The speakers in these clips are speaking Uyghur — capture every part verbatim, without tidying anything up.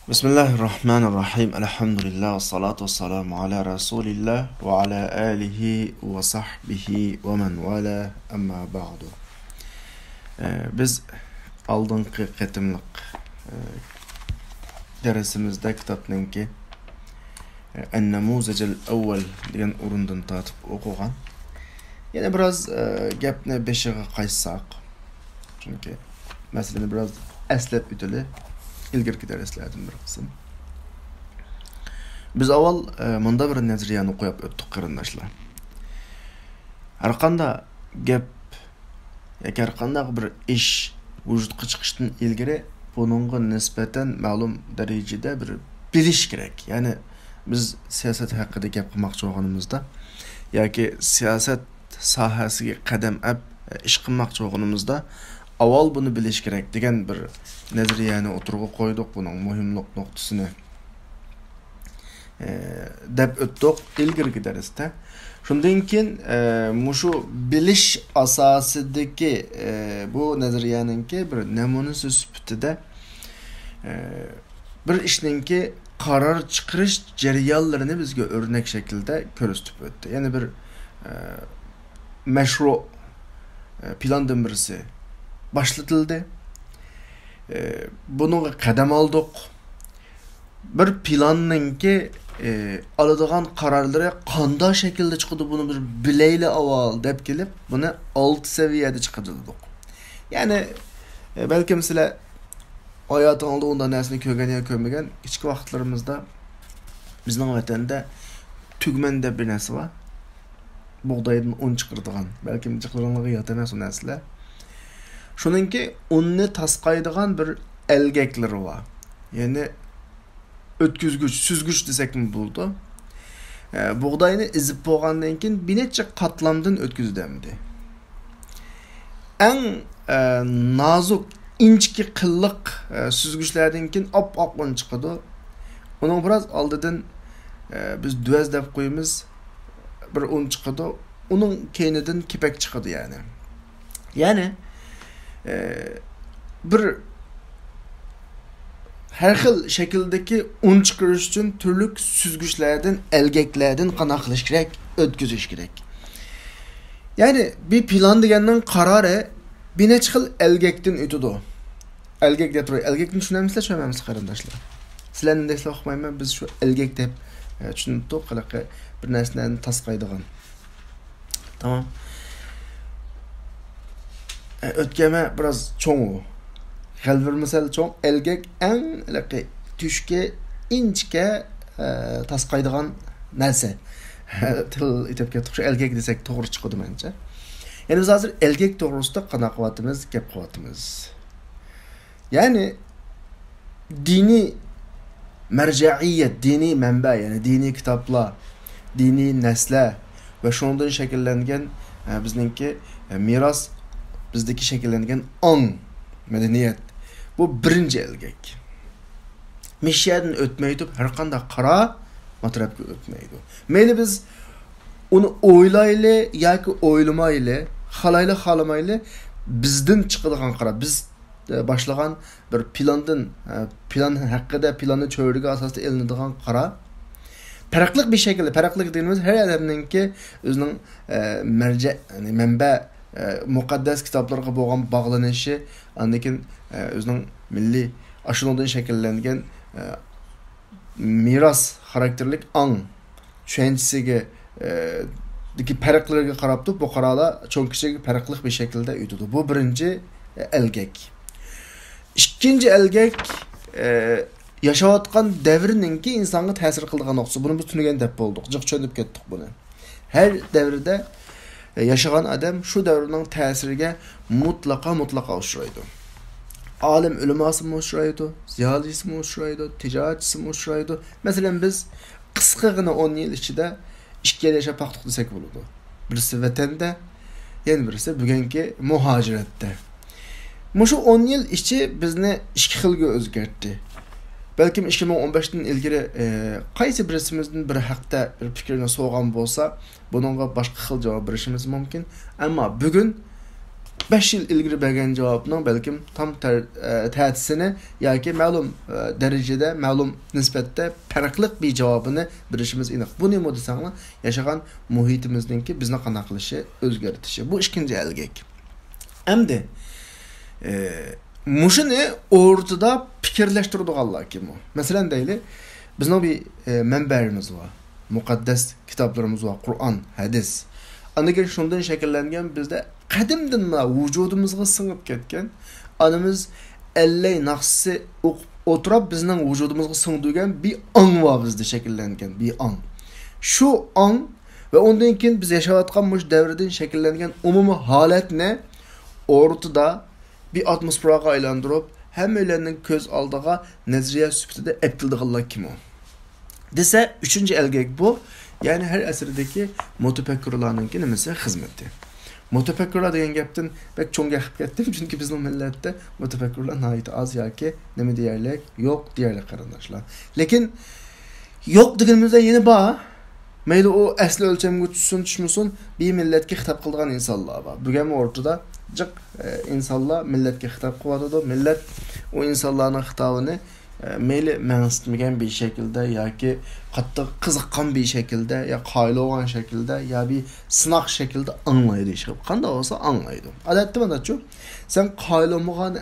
بىسمىللاھىرراھمانىرراھىم. ئەلھەمدۇلىللاھ، ۋەسسالاتۇ ۋەسسالامۇ ئالا رەسۇلىللاھ ۋە ئالا ئالىھى ۋە سەھبىھى ۋە مەن ۋالا، ئەمما بەئدۇ. ئە، بىز ئالدىنقى قېتىملىق، ئە، دەرسىمىزدە كىتابنىڭكى، ئە، ئەن-نەمۇزەجەل ئەۋۋەل دېگەن ئورۇندىن تارتىپ ئوقۇغان. يەنە بىراز، ئە، گەپنى بېشىغا قايتساق، چۈنكى مەسىلىنى بىراز ئەسلەپ ئۆتىلى، ئىلگىرىكى دەرسلەردىن بىر قىسىم. بىز ئاۋۋال، ئە، مۇنداق بىر نەزەرىيەنى قويۇپ ئۆتتۇق، قېرىنداشلار. ھەرقانداق گەپ ياكى ھەرقانداق بىر ئىش ۋۇجۇدقا چىقىشتىن ئىلگىرى بۇنىڭغا نىسبەتەن مەلۇم دەرىجىدە بىر بىلىش كېرەك. يەنى بىز سىياسەت ھەققىدە گەپ قىلماقچى بولغىنىمىزدا ياكى سىياسەت ساھەسىگە قەدەم ئەپ ئىش قىلماقچى بولغىنىمىزدا، ئاۋۋال بۇنى بىلىش كېرەك دېگەن بىر نەزەرىيەنى ئوتتۇرىغا قويدۇق، بۇنىڭ مۇھىملىق نۇقتىسىنى، ئە، دەپ ئۆتتۇق ئىلگىرىكى دەرستە. شۇندىن كېيىن، ئە، مۇشۇ بىلىش ئاساسىدىكى، ئە، بۇ نەزەرىيەنىڭكى بىر نەمۇنىسى سۈپىتىدە، ئە، بىر ئىشنىڭكى قارار چىقىرىش جەريانلىرىنى بىزگە ئۆرنەك شەكلىدە كۆرسىتىپ ئۆتتى. يەنى بىر، ئە، مەشرۇ، ئە، پىلاندىن بىرسى باشلىتىلدى. ئە، بۇنىڭغا قەدەم ئالدۇق. بىر پىلاننىڭكى، ئە، ئالىدىغان قارارلىرى قانداق شەكىلدە چىقىدۇ، بۇنى بىر بىلەيلى ئاۋۋال دەپ كېلىپ، بۇنى ئالتە سەۋىيەدە چىقىرىۋالدۇق. يەنى، ئە، بەلكىم سىلەر ھاياتىڭلاردا ئۇنداق نەرسىنى كۆرگەن يا كۆرمىگەن، كىچىك ۋاقىتلىرىمىزدا بىزنىڭ ۋەتەندە تۈگمەن دەپ بىر نەرسە بار. بۇغدايدىن ئۇن چىقىرىدىغان، بەلكىم جىقلىرىڭلارغا يات ئەمەس ئۇ نەرسىلەر. شۇنىڭكى ئۇننى تاسقايدىغان بىر ئەلگەكلىرى بار. يەنى ئۆتكۈزگۈچ، سۈزگۈچ دېسەكمۇ بولىدۇ. ئە، بۇغداينى ئېزىپ بولغاندىن كېيىن بىر نەچچە قاتلامدىن ئۆتكۈزىدۇ ئەمدى. ئەڭ، ئە، نازۇك، ئىنچىكە قىللىق، ئە، سۈزگۈچلەردىن كېيىن ئاپئاق ئۇن چىقىدۇ. ئۇنىڭ بىراز ئالدىدىن، ئە، بىز دۆۋەز دەپ قويىمىز، بىر ئۇن چىقىدۇ. ئۇنىڭ كەينىدىن كېپەك چىقىدۇ يەنى. يەنى، ئە، بىر ھەر خىل شەكىلدىكى ئۇن چىقىرىش ئۈچۈن تۈرلۈك سۈزگۈچلەردىن، ئەلگەكلەردىن قانداق قىلىش كېرەك؟ ئۆتكۈزۈش كېرەك. يەنى بىر پىلان دېگەننىڭ قارارى بىر نەچچە خىل ئەلگەكتىن ئۆتىدۇ. ئەلگەك دەپ تۇراي. ئەلگەكنى چۈشىنەمسىلەر، چۈشەنمەمسىلەر، قېرىنداشلار؟ سىلەرنى دەكلا ئۇقمايمەن، بىز شۇ ئەلگەك دەپ، ئە، چۈشىنىپتۇق، ھېلىقى بىر نەرسىلەرنى تاسقايدىغان. تامام. ئە، ئۆتكەمە بىراز چوڭ ئۇ. غەلۋىرمۇ سەل چوڭ، ئەلگەك ئەڭ ھېلىقى تۆشۈكى ئىنچىكە، ئە، تاسقايدىغان نەرسە. تىل ئېتىپ كەتتۇق، شۇ ئەلگەك دېسەك توغرا چىقىدۇ مەنچە. يەنى بىز ھازىر ئەلگەك توغرىسىدا قانداق قىلىۋاتىمىز، گەپ قىلىۋاتىمىز. يەنى دىنىي مەرجەئىيەت، دىنىي مەنبە، يەنى دىنىي كىتابلار، دىنىي نەرسىلەر ۋە شۇنىڭدىن شەكىللەنگەن، ئە، بىزنىڭكى، ئە، مىراس، بىزدىكى شەكىللەنگەن ئاڭ، مەدەنىيەت. بۇ بىرىنچى ئەلگەك. مىشەدىن ئۆتمەي تۇرۇپ، ھەرقانداق قارا ماترەپكە ئۆتمەيدۇ. مەيلى بىز ئۇنى ئويلايلى ياكى ئويلىمايلى، خالايلى خالىمايلى، بىزدىن چىقىدىغان قارا، بىز، ئە، باشلىغان بىر پىلاندىن، ئە، پىلان ھەققىدە، پىلاننى چۆرىگەن ئاساستا ئېلىنىدىغان قارا پەرقلىق بىر شەكىلدە، پەرقلىق دېگىنىمىز ھەر ئادەمنىڭكى ئۆزىنىڭ، ئە، مەرجە، يەنى مەنبە، ئە، مۇقەددەس كىتابلارغا بولغان باغلىنىشى، ئاندىن كېيىن، ئە، ئۆزىنىڭ مىللىي ئاشۇنىڭدىن شەكىللەنگەن، ئە، مىراس خاراكتېرلىك ئاڭ چۈشەنچىسىگە، ئە، دىكى پەرقلىرىگە قاراپ تۇرۇپ، بۇ قارارلار چوڭ كىچىك پەرقلىق بىر شەكىلدە ئۆتىدۇ. بۇ بىرىنچى، ئە، ئەلگەك. ئىككىنچى ئەلگەك، ئە، ياشاۋاتقان دەۋرنىڭكى ئىنسانغا تەسىر قىلىدىغان نۇقتىسى. بۇنى بىز تۈنۈگۈن دەپ بولدۇق. جىق چۈشىنىپ كەتتۇق بۇنى. ھەر دەۋردە، ئە، ياشىغان ئادەم شۇ دەۋرنىڭ تەسىرىگە مۇتلەقا، مۇتلەقا ئۇچرايدۇ. ئالىم ئۆلىماسىمۇ ئۇچرايدۇ، زىيالىيسىمۇ ئۇچرايدۇ، تىجارەتچىسىمۇ ئۇچرايدۇ. مەسىلەن، بىز قىسقىغىنا ئون يىل ئىچىدە ئىككى يەردە ياشاپ باقتۇق دېسەك بولىدۇ. بىرسى ۋەتەندە، يەنە بىرسى بۈگۈنكى مۇھاجىرەتتە. مۇشۇ ئون يىل ئىچى بىزنى ئىككى خىلگە ئۆزگەرتتى. بەلكىم ئىككى مىڭ ئون بەشتىن ئىلگىرى، ئە، قايسى بىرسىمىزدىن بىر ھەقتە بىر پىكىرنى سورىغان بولسا، بۇنىڭغا باشقا خىل جاۋاب بېرىشىمىز مۇمكىن. ئەمما بۈگۈن بەش يىل ئىلگىرى بەرگەن جاۋابنىڭ بەلكىم تام تەر-، ئە، تەتۈسىنى ياكى مەلۇم، ئە، دەرىجىدە، مەلۇم نىسبەتتە پەرقلىق بىر جاۋابىنى بېرىشىمىز ئېنىق. بۇ نېمە دېسەڭلار، ياشىغان مۇھىتىمىزنىڭكى بىزنى قانداق قىلىشى، ئۆزگەرتىشى. بۇ ئىككىنچى ئەلگەك. ئەمدى، ئە، مۇشۇنى ئورتىدا پىكىرلەشتۈرىدىغانلار كىم ئۇ؟ مەسىلەن دەيلى، بىزنىڭ بىر، ئە، مەنبەلىرىمىز بار. مۇقەددەس كىتابلىرىمىز بار، قۇرئان، ھەدىس. ئاندىن كېيىن شۇندىن شەكىللەنگەن بىزدە قەدىمدىن مانا ۋۇجۇدىمىزغا سىڭىپ كەتكەن، ئانىمىز ئەللەي ناخشىسى ئوقۇپ ئولتۇرۇپ بىزنىڭ ۋۇجۇدىمىزغا سىڭدۈرگەن بىر ئاڭ بار بىزدە شەكىللەنگەن بىر ئاڭ. شۇ ئاڭ ۋە ئۇندىن كېيىن بىز ياشاۋاتقان مۇشۇ دەۋردىن شەكىللەنگەن ئومۇمىي ھالەتنى ئورتىدا بىر ئاتموسفېراغا ئايلاندۇرۇپ، ھەممەيلەننىڭ كۆز ئالدىغا نەزەرىيە سۈپىتىدە ئەپ كېلىدىغانلار كىم ئۇ؟ دېسە، ئۈچىنچى ئەلگەك بۇ، يەنى ھەر ئەسىردىكى مۇتەپەككۇرلارنىڭكى نېمىسى؟ خىزمىتى. مۇتەپەككۇرلار دېگەن گەپتىن بەك چوڭ گەپ قىلىپ كەتتىم، چۈنكى بىزنىڭ مىللەتتە مۇتەپەككۇرلار ناھايىتى ئاز ياكى نېمە دېيەرلىك، يوق دېيەرلىك، قېرىنداشلار. لېكىن يوق دېگىنىمىزدە يەنە بار. مەيلى ئۇ ئەسلى ئۆلچەمگە چۈشسۇن، چۈشمىسۇن، بىر مىللەتكە خىتاب قىلىدىغان ئىنسانلار بار. بۈگۈنمۇ ئورتىدا جىق، ئە، ئىنسانلار مىللەتكە خىتاب قىلىۋاتىدۇ. مىللەت ئۇ ئىنسانلارنىڭ خىتابىنى، ئە، مەيلى مەنسىتمىگەن بىر شەكىلدە ياكى قاتتىق قىزىققان بىر شەكىلدە يا قايىل بولغان شەكىلدە يا بىر سىناق شەكىلدە ئاڭلايدۇ. ھېچ قانداق بولسا ئاڭلايدۇ. ئادەتتە مۇنداقچۇ، سەن قايىل بولمىغان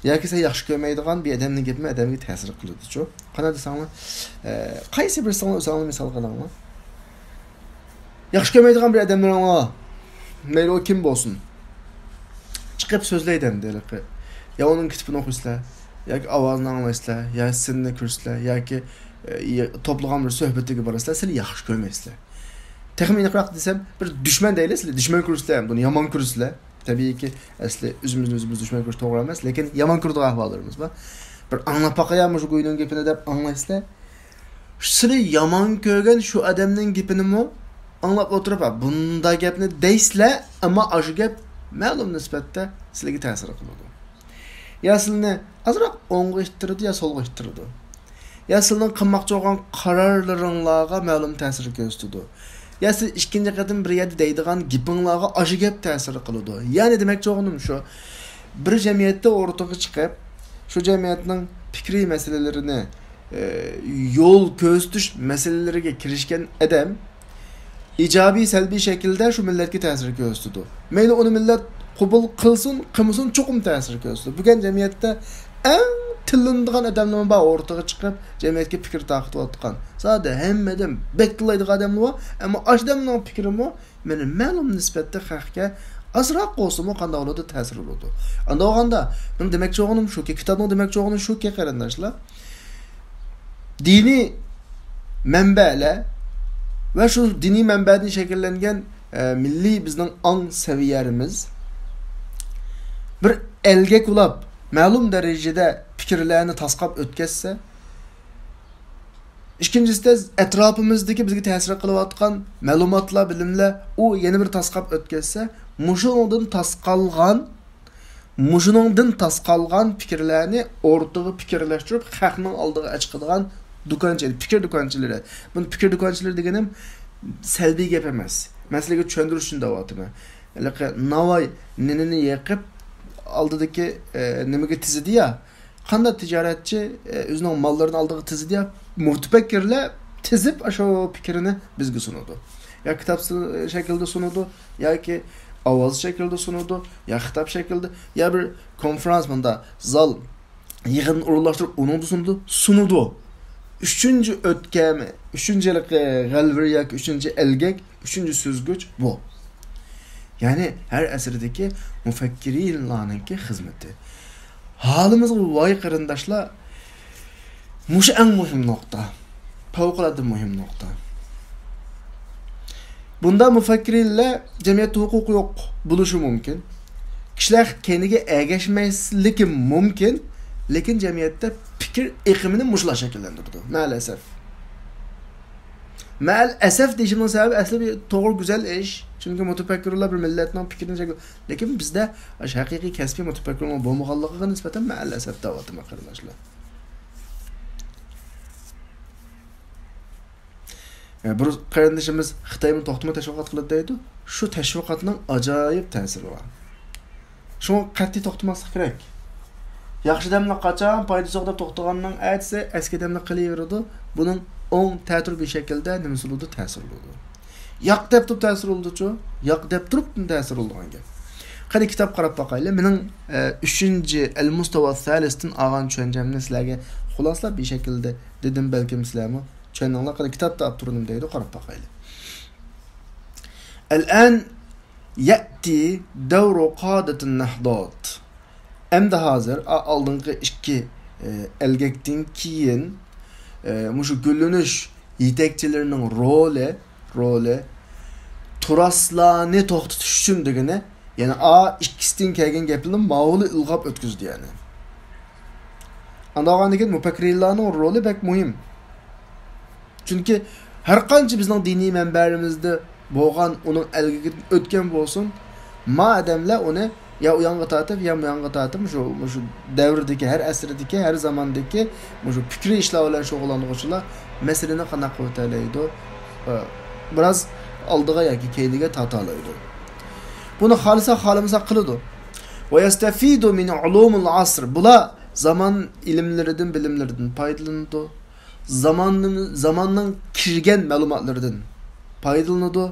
ياكى سەن ياخشى كۆرمەيدىغان بىر ئادەمنىڭ گېپىمۇ ئادەمگە تەسىر قىلىدىچۇ. قانداق دېسەڭلار، ئە، قايسى بىرسىڭلار ئۆزۈڭلار مىسال قىلىڭلار. ياخشى كۆرمەيدىغان بىر ئادەملىرىڭلار، مەيلى ئۇ كىم بولسۇن، چىقىپ سۆزلەيدۇ ئەمدى ھېلىقى. يا ئۇنىڭ كىتابىنى ئوقۇيسىلەر، ياكى ئاۋازىنى ئاڭلايسىلەر، يا سىنىنى كۆرىسىلەر، ياكى، ئە، توپلىغان بىر سۆھبىتىگە بارىسىلەر، سىلەر ياخشى كۆرمەيسىلەر. تېخىمۇ ئېنىقراق دېسەم، بىر دۈشمەن دەيلى سىلەر، دۈشمەن كۆرىسىلەر، بۇنى يامان كۆرىسىلەر. تەبىئىيكى، ئەسلى ئۆزىمىزنى ئۆزىمىز دۈشمەن كۆرۈش توغرا ئەمەس، لېكىن يامان كۆرىدىغان ئەھۋاللىرىمىز بار. بىر ئاڭلاپ باقايا مۇشۇ گۇينىڭ گېپىنى دەپ ئاڭلايسىلەر. سىلى يامان كۆرگەن شۇ ئادەمنىڭ گېپىنىمۇ ئاڭلاپ ئولتۇرۇپ، ھە، بۇنداق گەپنى دەيسىلەر، ئەمما ئاشۇ گەپ مەلۇم نىسبەتتە سىلىگە تەسىر قىلىدۇ. يا سىلىنى ئازراق ئوڭغا ئىتتىرىدۇ، يا سولغا ئىتتىرىدۇ. يا سىلىنىڭ قىلماقچى بولغان قارارلىرىڭلارغا مەلۇم تەسىر كۆرسىتىدۇ. يا سىز ئىككىنچى قېتىم بىر يەردە دەيدىغان گېپىڭلارغا ئاشۇ گەپ تەسىر قىلىدۇ. يەنى دېمەكچى بولغىنىم شۇ، بىر جەمئىيەتتە ئورتىغا چىقىپ، شۇ جەمئىيەتنىڭ پىكرىي مەسىلىلىرىنى، ئە، يول كۆرسىتىش مەسىلىلىرىگە كىرىشكەن ئادەم ئىجابىي، سەلبىي شەكىلدە شۇ مىللەتكە تەسىر كۆرسىتىدۇ. مەيلى ئۇنى مىللەت قوبۇل قىلسۇن، قىلمىسۇن، چوقۇم تەسىر كۆرسىتىدۇ. بۈگۈن جەمئىيەتتە ئەڭ تىللىنىدىغان ئادەملىرىمۇ بار ئورتىغا چىقىپ، جەمئىيەتكە پىكىر تارقىتىۋاتقان. زادى ھەممە ئادەم بەك تىللايدىغان ئادەملىرى بار، ئەمما ئاشۇ ئادەمنىڭ پىكرىمۇ مېنى مەلۇم نىسبەتتە خەققە ئازراق بولسىمۇ قانداق بولىدۇ، تەسىر بولىدۇ. ئانداق بولغاندا، مېنىڭ دېمەكچى بولغىنىم شۇكى، كىتابنىڭ دېمەكچى بولغىنى شۇكى، قېرىنداشلار. دىنىي مەنبەلەر ۋە شۇ دىنىي مەنبەدىن شەكىللەنگەن، ئە، مىللىي بىزنىڭ ئاڭ سەۋىيەمىز بىر ئەلگەك بولاپ، مەلۇم دەرىجىدە پىكىرلەرنى تاسقاپ ئۆتكەزسە، ئىككىنچىسىدە، ئەتراپىمىزدىكى بىزگە تەسىر قىلىۋاتقان مەلۇماتلار، بىلىملەر، ئۇ يەنە بىر تاسقاپ ئۆتكەزسە، مۇشۇنىڭدىن تاسقالغان، مۇشۇنىڭدىن تاسقالغان پىكىرلەرنى ئورتىغا پىكىرلەشتۈرۈپ، خەقنىڭ ئالدىغا ئەچىقىدىغان دۇكانچى، پىكىر دۇكانچىلىرى. بۇنى پىكىر دۇكانچىلىرى دېگىنىم سەلبىي گەپ ئەمەس. مەسىلىگە چۈشەندۈرۈش ئۈچۈن دەۋاتىمەن. ھېلىقى ناۋاي نېنىنى يېقىپ، ئالدىدىكى، ئە، نېمىگە تىزىدى يا، قانداق تىجارەتچى، ئە، ئۆزىنىڭ ماللىرىنى ئالدىغا تىزىدى يا، مۇتەپەككۇرلار تىزىپ، ئاشۇ پىكرىنى بىزگە سۇنىدۇ. يا كىتاب سى-، شەكلىدە سۇنىدۇ، ياكى ئاۋاز شەكلىدە سۇنىدۇ، يا خىتاب شەكلىدە، يا بىر كونفرانس، مۇندا زال، يىغىن ئورۇنلاشتۇرۇپ، ئۇنىڭدا سۇنىدۇ، سۇنىدۇ. ئۈچىنچى ئۆتكەم، ئۈچىنچى ھېلىقى غەلۋىر ياكى ئۈچىنچى ئەلگەك، ئۈچىنچى سۈزگۈچ بۇ. يەنى ھەر ئەسىردىكى مۇفەككىرىنلارنىڭكى خىزمىتى. ھالىمىزغا ۋاي قېرىنداشلار، مۇشۇ ئەڭ مۇھىم نۇقتا. پەۋقۇلئاددە مۇھىم نۇقتا. بۇندا مۇفەككىرىنلەر جەمئىيەتتە ھوقۇقى يوق بولۇشى مۇمكىن. كىشىلەر كەينىگە ئەگەشمەسلىكى مۇمكىن، لېكىن جەمئىيەتتە پىكىر ئېقىمىنى مۇشۇلار شەكىللەندۈرىدۇ. مەئەلئەسەف. مەئەلئەسەف دېيىشىمنىڭ سەۋەبى ئەسلى بىر توغرا، گۈزەل ئىش. چۈنكى مۇتەپەككۇرلار بىر مىللەتنىڭ پىكرىنى شەكىل-، لېكىن بىزدە ئاشۇ ھەقىقىي كەسپىي مۇتەپەككۇرنىڭ بولمىغانلىقىغا نىسبەتەن مەئەلئەسەف دەۋاتىمەن، قېرىنداشلار. يەنە بىر قېرىندىشىمىز خىتايمۇ توختىماي تەشۋىقات قىلىدۇ دەيدۇ. شۇ تەشۋىقاتنىڭ ئاجايىپ تەسىرى بار. شۇڭا قەتئىي توختىماسلىق كېرەك. ياخشى دەملىك قاچان پايدىسى يوق دەپ توختىغاننىڭ ئەتىسى ئەسكى دەملىك قېلىۋېرىدۇ. بۇنىڭ ئوڭ تەتۈر بىر شەكىلدە نېمىسى بولىدۇ؟ تەسىرى بولىدۇ. ياق دەپ تۇرۇپ تەسىر بولىدۇچۇ؟ ياق دەپ تۇرۇپ تەسىر بولىدىغان گەپ. قېنى كىتاب قاراپ باقايلى. مېنىڭ، ئە، ئۈچىنچى ئەل مۇستاۋا سالىستىن ئالغان چۈشەنچەمنى سىلەرگە خۇلاسىلاپ بىر شەكىلدە دېدىم، بەلكىم سىلەرمۇ چۈشەندىڭلار. قېنى كىتابتا ئاپتورنىم دەيدۇ، قاراپ باقايلى. الآن يأتي دور قادة النهضات. ئەمدى ھازىر، ئا-، ئالدىنقى ئىككى، ئە، ئەلگەكتىن كېيىن، ئە، مۇشۇ گۈللىنىش يېتەكچىلىرىنىڭ رولى، رولى تۇراسلارنى توختىتىش ئۈچۈن دېگىنى، يەنى ئا ئىككىسىدىن كەلگەن گەپلىرىنى ماۋۇلا ئىلغاپ ئۆتكۈزدى يەنى. ئانداق بولغاندىكىن مۇپەككىرىنلارنىڭ رولى بەك مۇھىم. چۈنكى ھەر قانچە بىزنىڭ دىنىي مەنبەلىرىمىزدە بولغان، ئۇنىڭ ئەلگىكىدىن ئۆتكەن بولسۇن، ما ئادەملەر ئۇنى يا ئۇ يانغا تارتىپ، يا مۇ يانغا تارتىپ، مۇشۇ، مۇشۇ دەۋردىكى، ھەر ئەسىردىكى، ھەر زاماندىكى مۇشۇ پىكرىي ئىشلار بىلەن شۇغۇللانغۇچىلار مەسىلىنى قانداق قىلىۋېتەلەيدۇ؟ ئە، بىراز ئالدىغا ياكى كەينىگە تارتالايدۇ. بۇنى خالىسا، خالىمىسا قىلىدۇ. ويستفيد من علوم العصر. بۇلار زامان ئىلىملىرىدىن، بىلىملىرىدىن پايدىلىنىدۇ. زاماننىڭ، زاماننىڭ كىرگەن مەلۇماتلىرىدىن پايدىلىنىدۇ.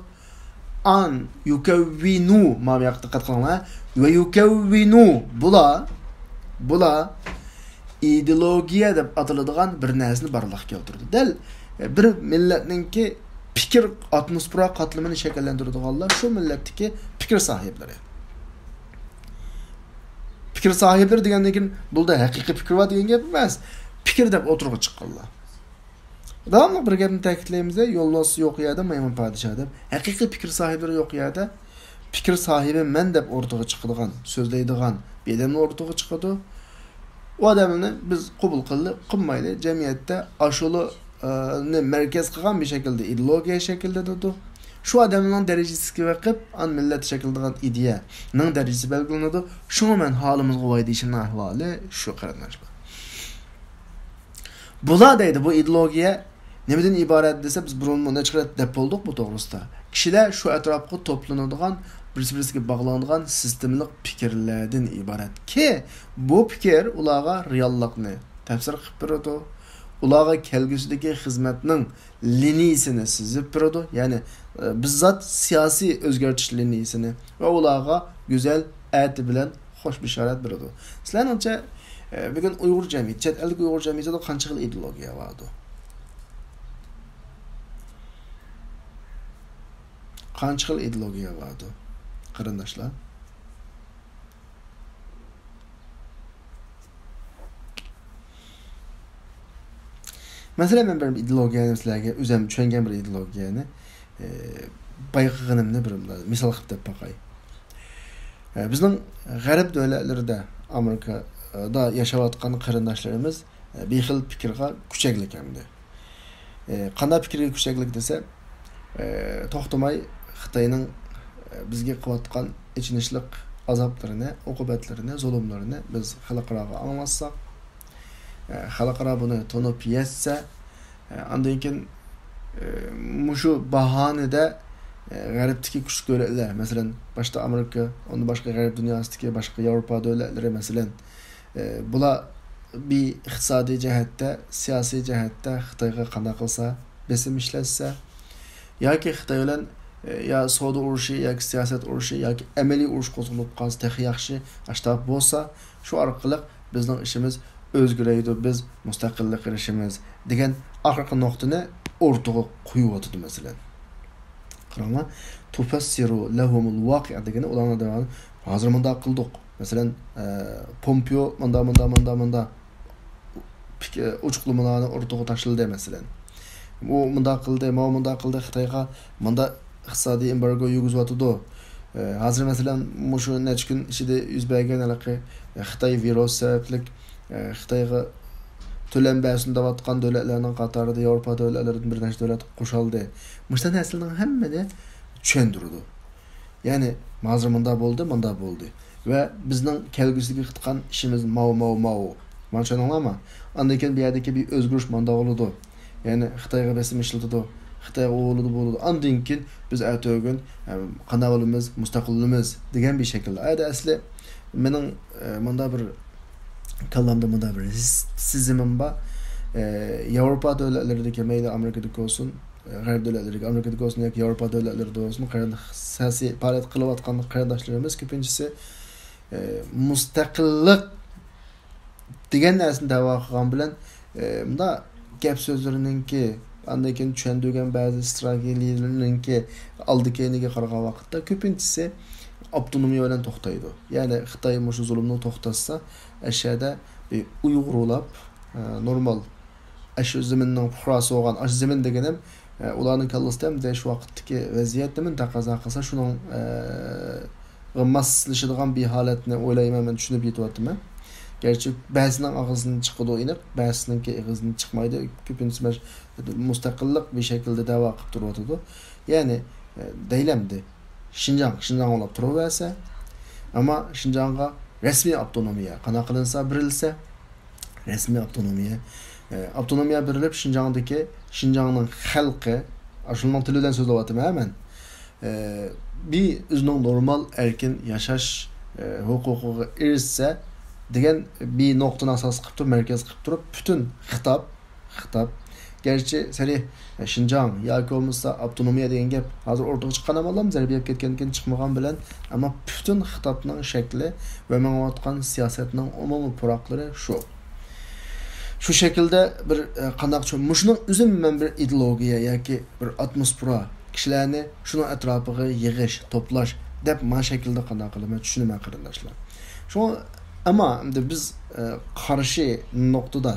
أن يكونوا، مانا بۇ ياققا دىققەت قىلىڭلار. ويكونوا، بۇلار، بۇلار ئىدېئولوگىيە دەپ ئاتىلىدىغان بىر نەرسىنى بارلىققا كەلتۈرىدۇ. دەل، ئە، بىر مىللەتنىڭكى پىكىر ئاتموسفېرا قاتلىمىنى شەكىللەندۈرىدىغانلار شۇ مىللەتتىكى پىكىر ساھىبلىرى. پىكىر ساھىبلىرى دېگەندىن كېيىن بۇلاردا ھەقىقىي پىكىر بار دېگەن گەپ ئەمەس. پىكىر دەپ ئوتتۇرىغا چىققانلار. داۋاملىق بىر گەپنى تەكىتلەيمىز، يولۋاس يوق يەردە مايمۇن پادىشاھ دەپ. ھەقىقىي پىكىر ساھىبلىرى يوق يەردە، پىكىر ساھىبى مەن دەپ ئوتتۇرىغا چىقىدىغان، سۆزلەيدىغان بىر ئادەملا ئوتتۇرىغا چىقىدۇ. ئۇ ئادەمنى بىز قوبۇل قىلىلى، قىلمايلى، جەمئىيەتتە ئاشۇلا، ئە، نى مەركەز قىلغان بىر شەكىلدە ئىدېئولوگىيە شەكىللىنىدۇ. شۇ ئادەمنىڭ دەرىجىسىگە بېقىپ، ئان مىللەت شەكىللىنىدىغان ئىدىيەنىڭ دەرىجىسى بەلگىلىنىدۇ. شۇڭا مەن ھالىمىزغا ۋاي دېيىشىمنىڭ ئەھۋالى شۇ، قېرىنداشلار. بۇلار دەيدۇ، بۇ ئىدېئولوگىيە نېمىدىن ئىبارەت دېسە، بىز بۇرۇنمۇ نەچچە قېتىم دەپ بولدۇق بۇ توغرىسىدا. كىشىلەر شۇ ئەتراپقا توپلىنىدىغان، بىرسى-بىرسىگە باغلىنىدىغان سىستېمىلىق پىكىرلەردىن ئىبارەتكى، بۇ پىكىر ئۇلارغا رېئاللىقنى تەپسىر قىلىپ بېرىدۇ. ئۇلارغا كەلگۈسىدىكى خىزمەتنىڭ لىنىيىسىنى سىزىپ بېرىدۇ. يەنى، ئە، بىززات سىياسىي ئۆزگەرتىش لىنىيىسىنى ۋە ئۇلارغا گۈزەل ئەتە بىلەن خوش بېشارەت بېرىدۇ. سىلەرنىڭچە، ئە، بۈگۈن ئۇيغۇر جەمئىيىتى، چەت ئەلدىكى ئۇيغۇر جەمئىيىتىدە قانچە خىل ئىدېئولوگىيە باردۇ؟ قانچە خىل ئىدېئولوگىيە باردۇ، قېرىنداشلار؟ مەسىلەن، مەن بىر ئىدېئولوگىيەنى سىلەرگە، ئۆزۈم چۈشەنگەن بىر ئىدېئولوگىيەنى، ئى، بايقىغىنىمنى بىر مىسال قىلىپ دەپ باقاي. ئە، بىزنىڭ غەرب دۆلەتلىرىدە، ئامېرىكىدا ياشاۋاتقان قېرىنداشلىرىمىز، ئە، بىر خىل پىكىرغا كۈچەكلىك ئەمدى. ئە، قانداق پىكىرگە كۈچەكلىك دېسە، ئە، توختىماي خىتاينىڭ، ئە، بىزگە قىلىۋاتقان ئېچىنىشلىق ئازابلىرىنى، ئوقۇبەتلىرىنى، زۇلۇملىرىنى بىز خەلقئاراغا ئاڭلاتساق، ئە، خەلقئارا بۇنى تونۇپ يەتسە، ئە، ئاندىن كېيىن، ئە، مۇشۇ باھانىدە، ئە، غەربتىكى كۈچلۈك دۆلەتلەر، مەسىلەن، باشتا ئامېرىكا، ئۇندىن باشقا غەرب دۇنياسىدىكى باشقا ياۋروپا دۆلەتلىرى، مەسىلەن، ئە، بۇلار بىر ئىقتىسادىي جەھەتتە، سىياسىي جەھەتتە خىتايغا قانداق قىلسا، بېسىم ئىشلەتسە، ياكى خىتاي بىلەن، ئە، يا سودا ئۇرۇشى، ياكى سىياسەت ئۇرۇشى، ياكى ئەمەلىي ئۇرۇش قوزغىلىپ قالسا تېخى ياخشى، ئاشتاق بولسا، شۇ ئارقىلىق بىزنىڭ ئىشىمىز ئۆزگىرەيدۇ، بىز مۇستەقىللىققا ئېرىشىمىز دېگەن ئاخىرقى نۇقتىنى ئوتتۇرىغا قويۇۋاتىدۇ، مەسىلەن. قاراڭلار، تۇفەسسىرۇ لەھۇمۇل ۋاقىئە دېگىنى ئۇلارنىڭ دەۋانى، ھازىر مۇنداق قىلدۇق. مەسىلەن، ئە، پومپېئو مۇندا، مۇندا، مۇندا، مۇندا پىك-، ئوچۇقلىمىلارنى ئوتتۇرىغا تاشلىدى، مەسىلەن. ئۇ مۇنداق قىلدى، ماۋۇ مۇنداق قىلدى، خىتايغا مۇنداق ئىقتىسادىي ئېمبارگو يۈرگۈزۈۋاتىدۇ. ئە، ھازىر، مەسىلەن، مۇشۇ نەچچە كۈن ئىچىدە يۈز بەرگەن ھېلىقى، ئە، خىتاي ۋىرۇسى سەۋەبلىك، ئە، خىتايغا تۆلەم بەرسۇن دەۋاتقان دۆلەتلەرنىڭ قاتارىدا ياۋروپا دۆلەتلىرىدىن بىر نەچچە دۆلەت قوشۇلدى. مۇشۇ نەرسىلەرنىڭ ھەممىنى چۈشەندۈرىدۇ. يەنى، ھازىر مۇنداق بولدى، مۇنداق بولدى. ۋە بىزنىڭ كەلگۈسىدىكى قىلىدىغان ئىشىمىز ماۋۇ، ماۋۇ، ماۋۇ. مانا، چۈشەندىڭلارمۇ؟ ئاندىن كېيىن بۇ يەردىكى بىر ئۆزگىرىش مۇنداق بولىدۇ. يەنى خىتايغا بېسىم ئىشلىتىدۇ. خىتايغا ئۇ بولىدۇ، بۇ بولىدۇ. ئاندىن كېيىن بىز ئەتە ئۆگۈن، ئە، قانداق بولىمىز؟ مۇستەقىل بولىمىز دېگەن بىر شەكىلدە. ئەدە ئەسلى مېنىڭ، ئە، مۇندا بىر كاللامدا مۇندا بىر ھېس-، سېزىمىم بار. ئە، ياۋروپا دۆلەتلىرىدىكى، مەيلى ئامېرىكىدىكى بولسۇن، غەرب دۆلەتلىرىدىكى، ئامېرىكىدىكى بولسۇن ياكى ياۋروپا دۆلەتلىرىدە بولسۇن، قېرىن-، سىياسىي پائالىيەت قىلىۋاتقان قېرىنداشلىرىمىز كۆپىنچىسى، ئە، مۇستەقىللىق دېگەن نەرسىنى دەۋا قىلغان بىلەن، ئە، مۇنداق گەپ سۆزلىرىنىڭكى، ئاندىن كېيىن چۈشەندۈرگەن بەزى ئىستراتېگىيەلىرىنىڭكى ئالدى كەينىگە قارىغان ۋاقىتتا كۆپىنچىسى ئاپتونومىيە بىلەن توختايدۇ. يەنى خىتاي مۇشۇ زۇلۇمنى توختاتسا، ئەشەدە بىر ئۇيغۇرلاپ، ئە، نورمال ئاشۇ زېمىننىڭ پۇقراسى بولغان، ئاشۇ زېمىن دېگىنىم، ئە، ئۇلارنىڭ كاللىسىدا ھەم دەل شۇ ۋاقىتتىكى ۋەزىيەت نېمىنى تەقەززا قىلسا، شۇنىڭ، ئە، غا ماسلىشىدىغان بىر ھالەتنى ئويلايمەن، مەن چۈشىنىپ يېتىۋاتىمەن. گەرچە بەزىنىڭ ئاغزىدىن چىقىدۇ ئېنىق، بەزىنىڭكى ئېغىزىدىن چىقمايدۇ. كۆپىنچىسى مەش-، مۇستەقىللىق بىر شەكىلدە دەۋا قىلىپ تۇرۇۋاتىدۇ. يەنى، ئە، دەيلەمدى. شىنجاڭ، شىنجاڭ بولاپ تۇرۇۋەرسە، ئەمما شىنجاڭغا رەسمىي ئاپتونومىيە قانداق قىلىنسا بېرىلسە، رەسمىي ئاپتونومىيە، ئە، ئاپتونومىيە بېرىلىپ، شىنجاڭدىكى، شىنجاڭنىڭ خەلقى، ئاشۇنىڭ تىلى بىلەن سۆزلەۋاتىمەن مەن، ئە، بىر ئۆزىنىڭ نورمال ئەركىن ياشاش، ئە، ھوقۇقىغا ئېرىشسە دېگەن بىر نۇقتىنى ئاساس قىلىپ تۇرۇپ، مەركەز قىلىپ تۇرۇپ، پۈتۈن خىتاب، خىتاب. گەرچە سەرى شىنجاڭ ياكى بولمىسا ئاپتونومىيە دېگەن گەپ ھازىر ئورتىغا چىققان ئەمەسلا، زەربە يەپ كەتكەندىن كېيىن چىقمىغان بىلەن، ئەمما پۈتۈن خىتابنىڭ شەكلى ۋە مېڭىۋاتقان سىياسەتنىڭ ئومۇمىي پۇراقلىرى شۇ. شۇ شەكىلدە بىر، ئە، قانداق چۈ-، مۇشۇنىڭ ئۆزىمۇ مەن بىر ئىدېئولوگىيە ياكى بىر ئاتموسفېرا، كىشىلەرنى شۇنىڭ ئەتراپىغا يىغىش، توپلاش دەپ ما شەكىلدە قانداق قىلىمەن چۈشىنىمەن قېرىنداشلار. شۇڭا، ئەمما ئەمدى بىز، ئە، قارشى نۇقتىدا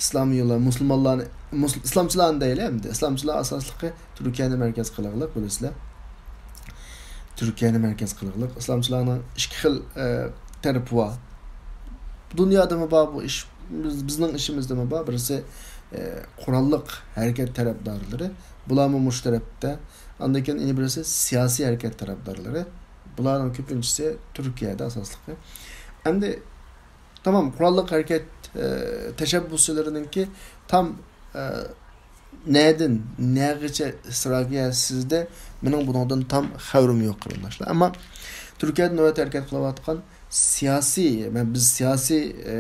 ئىسلامىيلار، مۇسۇلمانلارنى، مۇس-، ئىسلامچىلارنى دەيلى ئەمدى. ئىسلامچىلار ئاساسلىقى تۈركىيەنى مەركەز قىلغىلىق، بىلىسىلەر. تۈركىيەنى مەركەز قىلغىلىق. ئىسلامچىلارنىڭ ئىككى خىل، ئە، تەرىپى بار. دۇنيادىمۇ بار بۇ ئىش، بىز، بىزنىڭ ئىشىمىزدىمۇ بار. بىرسى، ئە، قوراللىق ھەرىكەت تەرەپدارلىرى، بۇلارمۇ مۇشۇ تەرەپتە. ئاندىن كېيىن يەنە بىرسى سىياسىي ھەرىكەت تەرەپدارلىرى. بۇلارنىڭ كۆپىنچىسى تۈركىيەدە ئاساسلىقى. ئەمدى تامام قوراللىق ھەرىكەت، ئە، تەشەببۇسچىلىرىنىڭكى تام، ئە، نەدىن، نەگىچە ئىستراتېگىيەسىزدە مېنىڭ بۇنىڭدىن تام خەۋىرىم يوق، قېرىنداشلار. ئەمما تۈركىيەدە نۆۋەتتە ھەرىكەت قىلىۋاتقان سىياسىي، مە-، بىز سىياسىي، ئە،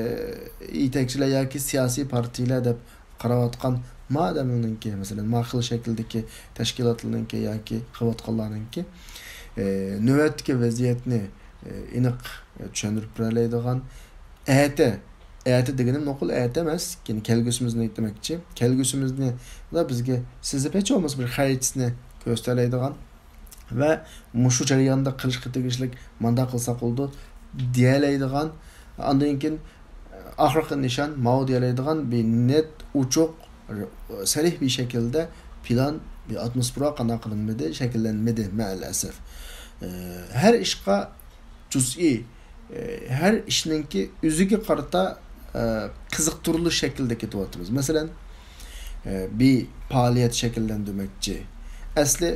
يېتەكچىلەر ياكى سىياسىي پارتىيىلەر دەپ قاراۋاتقان ما ئادەملەرنىڭكى، مەسىلەن، ما خىل شەكىلدىكى تەشكىلاتلارنىڭكى ياكى قىلىۋاتقانلارنىڭكى، ئە، نۆۋەتتىكى ۋەزىيەتنى، ئە، ئېنىق، ئە، چۈشەندۈرۈپ بېرەلەيدىغان، ئەتە، ئەتە دېگىنىم نوقۇل ئەتە ئەمەس، يەنى كەلگۈسىمىزنى ئېيتماكچى. كەلگۈسىمىزنى بىزگە سىزىپ ھېچ بولمىسا بىر خەرىتىسىنى كۆرسىتەلەيدىغان ۋە مۇشۇ جەرياندا قىلىشقا تېگىشلىك مانداق قىلساق بولىدۇ دېيەلەيدىغان، ئاندىن كېيىن ئاخىرقى نىشان ماۋۇ دېيەلەيدىغان بىر نېت، ئوچۇق، سەرىھ بىر شەكىلدە پىلان، بىر ئاتموسفېرا قانداق قىلىنمىدى، شەكىللەنمىدى، مەئەلئەسەف. ئە، ھەر ئىشقا جۇزئىي، ئە، ھەر ئىشنىڭكى ئۆزىگە قارىتا، ئە، قىزىقتۇرۇلۇش شەكلىدە كېتىۋاتىمىز. مەسىلەن، ئە، بىر پائالىيەت شەكىللەندۈرمەكچى. ئەسلى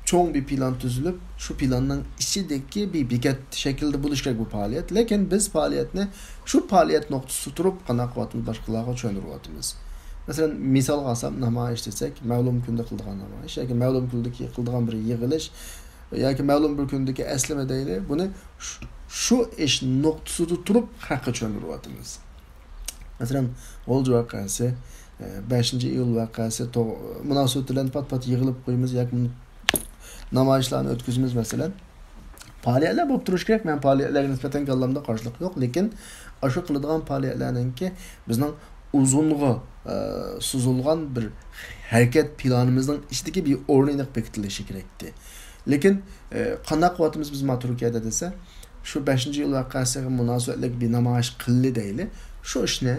چوڭ بىر پىلان تۈزۈلۈپ، شۇ پىلاننىڭ ئىچىدىكى بىر بېكەت شەكلىدە بولۇشى كېرەك بۇ پائالىيەت. لېكىن بىز پائالىيەتنى شۇ پائالىيەت نۇقتىسىدا تۇرۇپ قانداق قىلىۋاتىمىز، باشقىلارغا چۈشەندۈرۈۋاتىمىز. مەسىلەن، مىسالغا ئالسام، نامايىش دېسەك، مەلۇم كۈندە قىلىدىغان نامايىش ياكى مەلۇم كۈندىكى قىلىدىغان بىر يىغىلىش ياكى مەلۇم بىر كۈندىكى ئەسلىمە دەيلى، بۇنى شۇ، شۇ ئىش نۇقتىسىدا تۇرۇپ خەققە چۈشەندۈرۈۋاتىمىز. مەسىلەن، غۇلجا ۋەقەسى، ئە، بەشىنچى ئىيۇل ۋەقەسى تو-، مۇناسىۋىتى بىلەن پات-پات يىغىلىپ قويىمىز ياكى نامايىشلارنى ئۆتكۈزىمىز، مەسىلەن. پائالىيەتلەر بولۇپ تۇرۇشى كېرەك. مەن پائالىيەتلەرگە نىسبەتەن كاللامدا قارشىلىق يوق، لېكىن ئاشۇ قىلىدىغان پائالىيەتلەرنىڭكى بىزنىڭ ئۇزۇنغا، ئە، سوزۇلغان بىر ھەرىكەت پىلانىمىزنىڭ ئىچىدىكى بىر ئورنى ئېنىق بېكىتىلىشى كېرەكتى. لېكىن، ئە، قانداق قىلىۋاتىمىز بىز ما تۈركىيەدە دېسە، شۇ بەشىنچى ئىيۇل ۋەقەسىگە مۇناسىۋەتلىك بىر نامايىش قىلدى دەيلى. شۇ ئىشنى،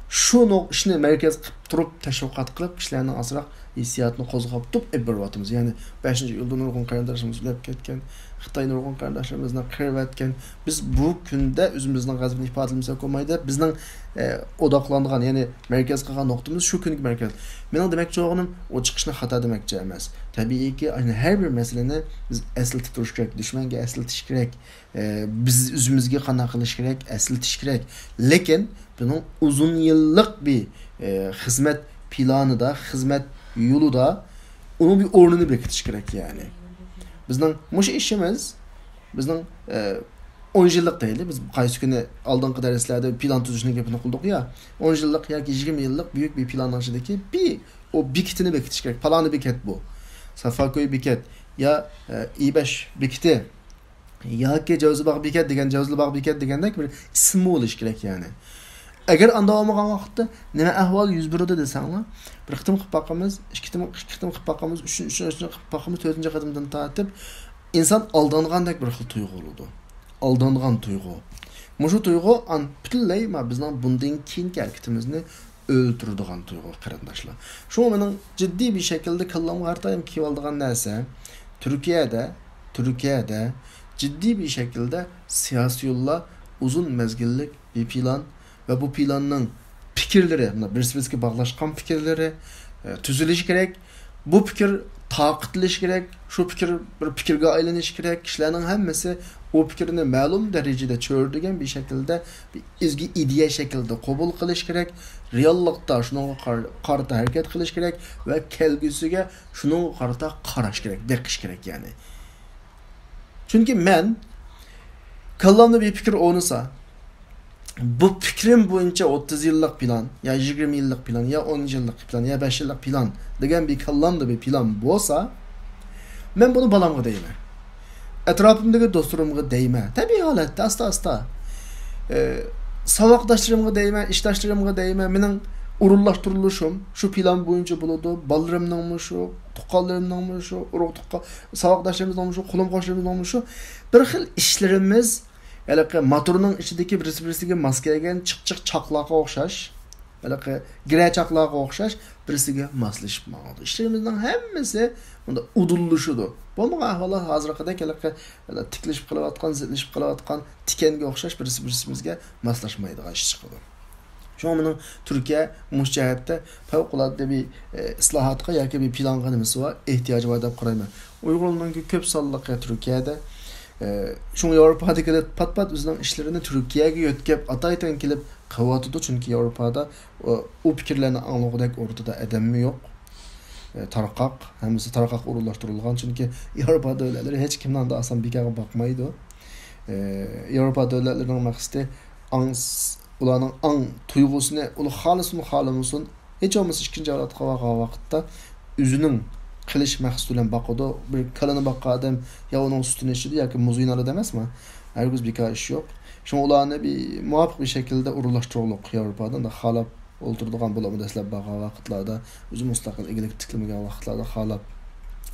شۇ نۇق-، ئىشنى مەركەز قىلىپ تۇرۇپ تەشۋىقات قىلىپ، كىشىلەرنىڭ ئازراق ھېسسىياتىنى قوزغاپ تۇرۇپ ئېلىپ بېرىۋاتىمىز. يەنى بەشىنچى ئىيۇلدا نۇرغۇن قېرىنداشلىرىمىز ئۆلۈپ كەتكەن، خىتاي نۇرغۇن قېرىنداشلىرىمىزنى قىرىۋەتكەن. بىز بۇ كۈندە ئۆزىمىزنىڭ غەزىپىنى ئىپادىلىمىسەك بولمايدۇ دەپ، بىزنىڭ، ئە، ئوداقلانغان، يەنى مەركەز قىلغان نۇقتىمىز شۇ كۈنكى مەركەز. مېنىڭ دېمەكچى بولغىنىم، ئۇ چىقىشنى خاتا دېمەكچى ئەمەس. تەبىئىيكى، ئەنە ھەر بىر مەسىلىنى بىز ئەسلىتىپ تۇرۇش كېرەك، دۈشمەنگە ئەسلىتىش كېرەك. ئە، بىز ئۆزىمىزگە قانداق قىلىش كېرەك، ئەسلىتىش كېرەك. لېكىن بۇنىڭ ئۇزۇن يىللىق بىر، ئە، خىزمەت پىلانىدا، خىزمەت يولىدا ئۇنىڭ بىر ئورنىنى بېكىتىش كېرەك، يەنى. بىزنىڭ مۇشۇ ئىشىمىز، بىزنىڭ، ئە، ئون يىللىق دەيلى، بىز قايسى كۈنى ئالدىنقى دەرسلەردە پىلان تۈزۈشنىڭ گېپىنى قىلدۇق يا، ئون يىللىق ياكى يىگىرمە يىللىق بۈيۈك بىر پىلاننىڭ ئىچىدىكى بىر ئۇ بېكىتىنى بېكىتىش كېرەك. پالانى بېكەت بۇ. سافاكوي بېكەت يا، ئە، ئىبەش بېكىتى. ياكى جەۋزىباغ بېكەت دېگەن، جەۋزىباغ بېكەت دېگەندەك بىر ئىسمى بولۇشى كېرەك، يەنى. ئەگەر ئانداق بولمىغان ۋاقىتتا نېمە ئەھۋال يۈز بېرىدۇ دېسەڭلار، بىر قېتىم قىلىپ باقىمىز، ئىككى قېتىم، ئىككى قېتىم قىلىپ باقىمىز، ئۈچىنچى، ئۈچىنچى قېتىم قىلىپ باقىمىز، تۆتىنچى قېتىمدىن تارتىپ ئىنسان ئالدانغاندەك بىر خىل تۇيغۇ بولىدۇ. ئالدانغان تۇيغۇ. مۇشۇ تۇيغۇ ئان-، پۈتۈنلەي ما بىزنىڭ بۇندىن كېيىنكى ھەرىكىتىمىزنى ئۆلتۈرىدىغان تۇيغۇ، قېرىنداشلار. شۇڭا مېنىڭ جىددىي بىر شەكىلدە كاللامغا ھەر دائىم كېلىۋالىدىغان نەرسە، تۈركىيەدە، تۈركىيەدە جىددىي بىر شەكىلدە سىياسىيونلار ئۇزۇن مەزگىللىك بىر پىلان ۋە بۇ پىلاننىڭ پىكىرلىرى، مۇنداق بىرسى-بىرسىگە باغلاشقان پىكىرلىرى، ئە، تۈزۈلۈشى كېرەك. بۇ پىكىر تارقىتىلىشى كېرەك، شۇ پىكىر بىر پىكىرگە ئايلىنىشى كېرەك. كىشىلەرنىڭ ھەممىسى ئۇ پىكىرنى مەلۇم دەرىجىدە چۆرىدىگەن بىر شەكىلدە، بىر ئىزگە ئىدىيە شەكلىدە قوبۇل قىلىشى كېرەك. رېئاللىقتا شۇنىڭغا قار-، قارىتا ھەرىكەت قىلىشى كېرەك ۋە كەلگۈسىگە شۇنىڭغا قارىتا قاراش كېرەك، بېقىش كېرەك، يەنى. چۈنكى مەن كاللامدا بىر پىكىر ئورنىسا، بۇ پىكرىم بويىچە ئوتتۇز يىللىق پىلان، يا يىگىرمە يىللىق پىلان، يا ئون يىللىق پىلان، يا بەش يىللىق پىلان دېگەن بىر كاللامدا بىر پىلان بولسا، مەن بۇنى بالامغا دەيمەن. ئەتراپىمدىكى دوستلىرىمغا دەيمەن. تەبىئىي ھالەتتە، ئاستا-ئاستا. ئى، ساۋاقداشلىرىمغا دەيمەن، ئىشداشلىرىمغا دەيمەن. مېنىڭ ئورۇنلاشتۇرۇلۇشۇم شۇ پىلان بويىچە بولىدۇ. بالىلىرىمنىڭمۇ شۇ، تۇغقانلىرىمنىڭمۇ شۇ، ئۇرۇق-تۇغقان، ساۋاقداشلىرىمىزنىڭمۇ شۇ، قولۇم-قوشنىمىزنىڭمۇ شۇ. بىر خىل ئىشلىرىمىز ھېلىقى موتورنىڭ ئىچىدىكى بىرسى-بىرسىگە ماس كەلگەن چىق-چىق چاقلارغا ئوخشاش، ھېلىقى گىرە چاقلارغا ئوخشاش بىرسىگە ماسلىشىپ ماڭىدۇ. ئىشلىرىمىزنىڭ ھەممىسى مۇنداق ئۇدۇللىشىدۇ. بولمىغان ئەھۋالدا ھازىرقىدەك ھېلىقى تىكلىشىپ قېلىۋاتقان، زىتلىشىپ قېلىۋاتقان تىكەنگە ئوخشاش بىرسى-بىرسىمىزگە ماسلاشمايدىغان ئىش چىقىدۇ. شۇڭا مېنىڭ تۈركىيە مۇشۇ جەھەتتە پەۋقۇلئاددە بىر، ئە، ئىسلاھاتقا ياكى بىر پىلانغا نېمىسى بار، ئېھتىياجى بار دەپ قارايمەن. ئۇيغۇرلارنىڭكى كۆپ سانلىقى تۈركىيەدە. ئە، شۇڭا ياۋروپادىكىلەر پات-پات ئۆزىنىڭ ئىشلىرىنى تۈركىيەگە يۆتكەپ، ئاتايتىن كېلىپ قىلىۋاتىدۇ، چۈنكى ياۋروپادا ئۇ، ئۇ پىكىرلەرنى ئاڭلىغۇدەك ئورتىدا ئادەممۇ يوق. ئە، تارقاق، ھەممىسى تارقاققا ئورۇنلاشتۇرۇلغان، چۈنكى ياۋروپا دۆلەتلىرى ھېچكىمنى ئاندا ئاسان بىكارغا باقمايدۇ. ئە، ياۋروپا دۆلەتلىرىنىڭ مەقسىتى ئاڭ، ئۇلارنىڭ ئاڭ تۇيغۇسىنى ئۇلار خالىسۇن، خالىمىسۇن، ھېچ بولمىسا ئىككىنچى ھالەتكە بارغان ۋاقىتتا ئۆزىنىڭ قىلىش مەقسىتى بىلەن باقىدۇ. بىر كالىنى باققان ئادەم يا ئۇنىڭ سۈتىنى ئىچىدۇ ياكى مۇزىنى ئالىدۇ ئەمەسمۇ؟ ھەرگىز بىكار ئىش يوق. شۇڭا ئۇلارنى بىر مۇۋاپىق بىر شەكىلدە ئورۇنلاشتۇرغۇلۇق ياۋروپادا، ئۇنداق خالاپ ئولتۇرىدىغان بولۇپمۇ دەسلەپ بارغان ۋاقىتلاردا، ئۆزى مۇستەقىل ئىگىلىك تىكلىمىگەن ۋاقىتلاردا خالاپ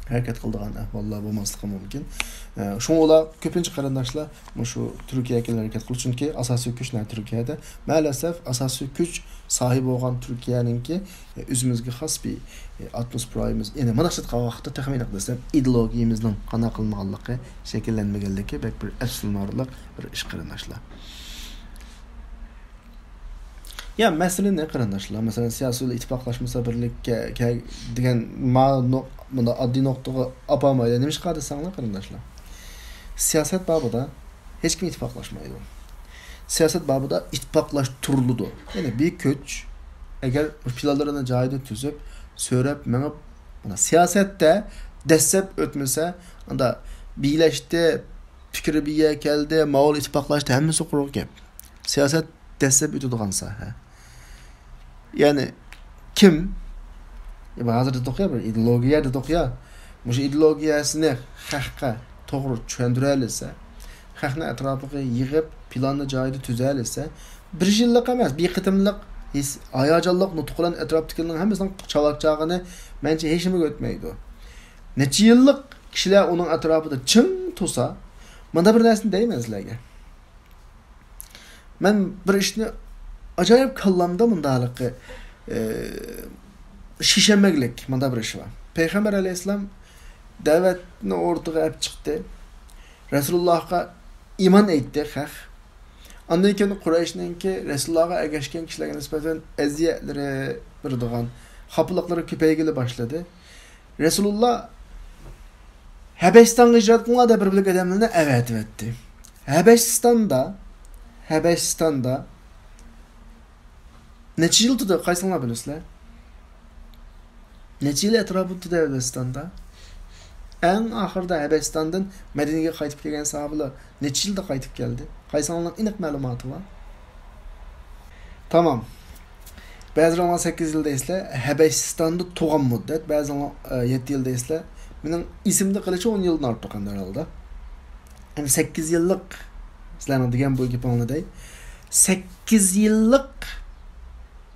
ھەرىكەت قىلىدىغان ئەھۋاللار بولماسلىقى مۇمكىن. ئە، شۇڭا ئۇلار كۆپىنچە قېرىنداشلار مۇشۇ تۈركىيەگە ھەرىكەت قىلىدۇ، چۈنكى ئاساسىي كۈچ نە تۈركىيەدە. مەلەسەف، ئاساسىي كۈچ ساھىبى بولغان تۈركىيەنىڭكى، ئە، ئۆزىمىزگە خاس بىر، ئە، ئاتموسفېرامىز، يەنى مۇنداقچە ئېيتقان ۋاقىتتا تېخى مۇنداق دېسەم، ئىدېئولوگىيىمىزنىڭ قانداق قىلىنغانلىقى شەكىللەنمىگەنلىكى بەك بىر ئەپسۇسلىنارلىق بىر ئىش، قېرىنداشلار. يا، مەسىلىنى قېرىنداشلار، مەسىلەن، سىياسىيونلار ئىتتىپاقلاشمىسا بىرلىككە كە-، دېگەن ما-، نۇ-، مۇنداق ئاددىي نۇقتىغا ئاپارمايدۇ. نېمىشقا دېسەڭلار، قېرىنداشلار، سىياسەت بابىدا ھېچكىم ئىتتىپاقلاشمايدۇ. سىياسەت بابىدا ئىتتىپاقلاشتۇرۇلىدۇ. يەنى بىر كۈچ ئەگەر پىلانلىرىنى جايىدا تۈزۈپ، سۆرەپ مېڭىپ، مانا، سىياسەتتە دەسسەپ ئۆتمىسە، ئاندا بىلەشتى، پىكرى بىر يەرگە كەلدى، ماۋۇ ئىتتىپاقلاشتى، ھەممىسى قۇرۇق گەپ. سىياسەت دەسسەپ ئۆتىدىغان ساھە. يەنى كىم، يا، ھازىر دېدۇق يا، بىر ئىدېئولوگىيە دېدۇق يا، مۇشۇ ئىدېئولوگىيەسىنى خەققە توغرا چۈشەندۈرەلىسە، خەقنى ئەتراپىغا يىغىپ، پىلاننى جايىدا تۈزەلىسە، بىر يىللىق ئەمەس، بىر قېتىملىق ھېس-، ھاياجانلىق نۇتۇق بىلەن ئەتراپتىكىلەرنىڭ ھەممىسىنىڭ چاۋاك چاغىنى مەنچە ھېچنېمىگە ئۆتمەيدۇ. نەچچە يىللىق كىشىلەر ئۇنىڭ ئەتراپىدا چىڭ تۇرسا، مانا بىر نەرسىنى دەيمەن سىلەرگە. مەن بىر ئىشنى ئاجايىپ كاللامدا مۇنداقلىقى، ئى، شىشەمەگلىك مۇنداق بىر ئىش بار. پەيغەمبەر ئەلەيھىسسالام دەۋەتنى ئوتتۇرىغا ئەپ چىقتى. رەسۇلۇللاھقا ئىمان ئېيتتى خەق. ئاندىن كېيىن قۇرەيشنىڭكى رەسۇلۇللاھقا ئەگەشكەن كىشىلەرگە نىسبەتەن ئەزىيەتلىرى بېرىدىغان، خاپىلىقلىرى كۆپەيگىلى باشلىدى. رەسۇلۇللا ھەبەشىستانغا ھىجرەت قىلىڭلار دەپ بىر بۆلەك ئادەملەرنى ئەۋەتىۋەتتى. ھەبەشىستاندا، ھەبەشىستاندا نەچچە يىل تۇردى، قايسىڭلار بىلىسىلەر؟ نەچچە يىل ئەتراپىدا تۇردى ھەبەشىستاندا؟ ئەڭ ئاخىرىدا ھەبەشىستاندىن مەدىنىگە قايتىپ كەلگەن ساھابىلار نەچچە يىلدا قايتىپ كەلدى؟ قايسىڭلارنىڭ ئېنىق مەلۇماتى بار؟ تامام. بەزىلەر سەككىز يىل دەيسىلەر، ھەبەشىستاندا تۇرغان مۇددەت، بەزىلەر يەتتە يىل دەيسىلەر. مېنىڭ ئېسىمدە قېلىشى ئون يىلدىن ئارتۇق ئەمدى ھەر ھالدا. ئەمدى سەككىز يىللىق، سىلەرنىڭ دېگەن بۇ گېپىڭلار دەي، سەككىز يىللىق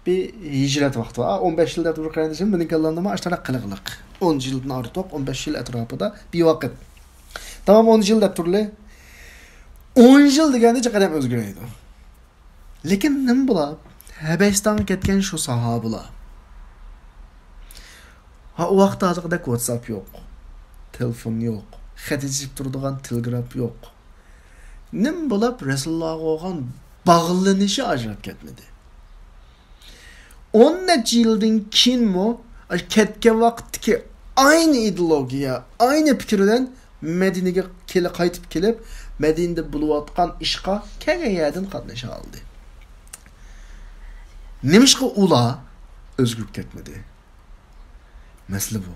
بىر ھىجرەت ۋاقتى بار. ئون بەش يىل دەپ تۇرۇپ قېرىندىشىم، مېنىڭ كاللامدىمۇ ئاشتاراق قىلىقلىق. ئون يىلدىن ئارتۇق، ئون بەش يىل ئەتراپىدا بىر ۋاقىت. تامام ئون يىل دەپ تۇرلى. ئون يىل دېگەندە جىق ئادەم ئۆزگىرەيدۇ. لېكىن نېمە بولا؟ ھەبەشىستانغا كەتكەن شۇ ساھابىلار. ھا، ئۇ ۋاقىتتا ھازىرقىدەك ۋاتساپ يوق. تېلېفون يوق. خەت يېزىشىپ تۇرىدىغان تېلېگراف يوق. نېمە بولاپ رەسۇلۇللاغا بولغان باغلىنىشى ئاجراپ كەتمىدى. ئون نەچچە يىلدىن كېيىنمۇ ئاشۇ كەتكەن ۋاقىتتىكى ئاينى ئىدېئولوگىيە، ئاينى پىكىر بىلەن مەدىنىگە كېلە-، قايتىپ كېلىپ، مەدىنىدە بولۇۋاتقان ئىشقا كەلگەن يەردىن قاتنىشالدى. نېمىشقا ئۇلار ئۆزگىرىپ كەتمىدى؟ مەسىلە بۇ.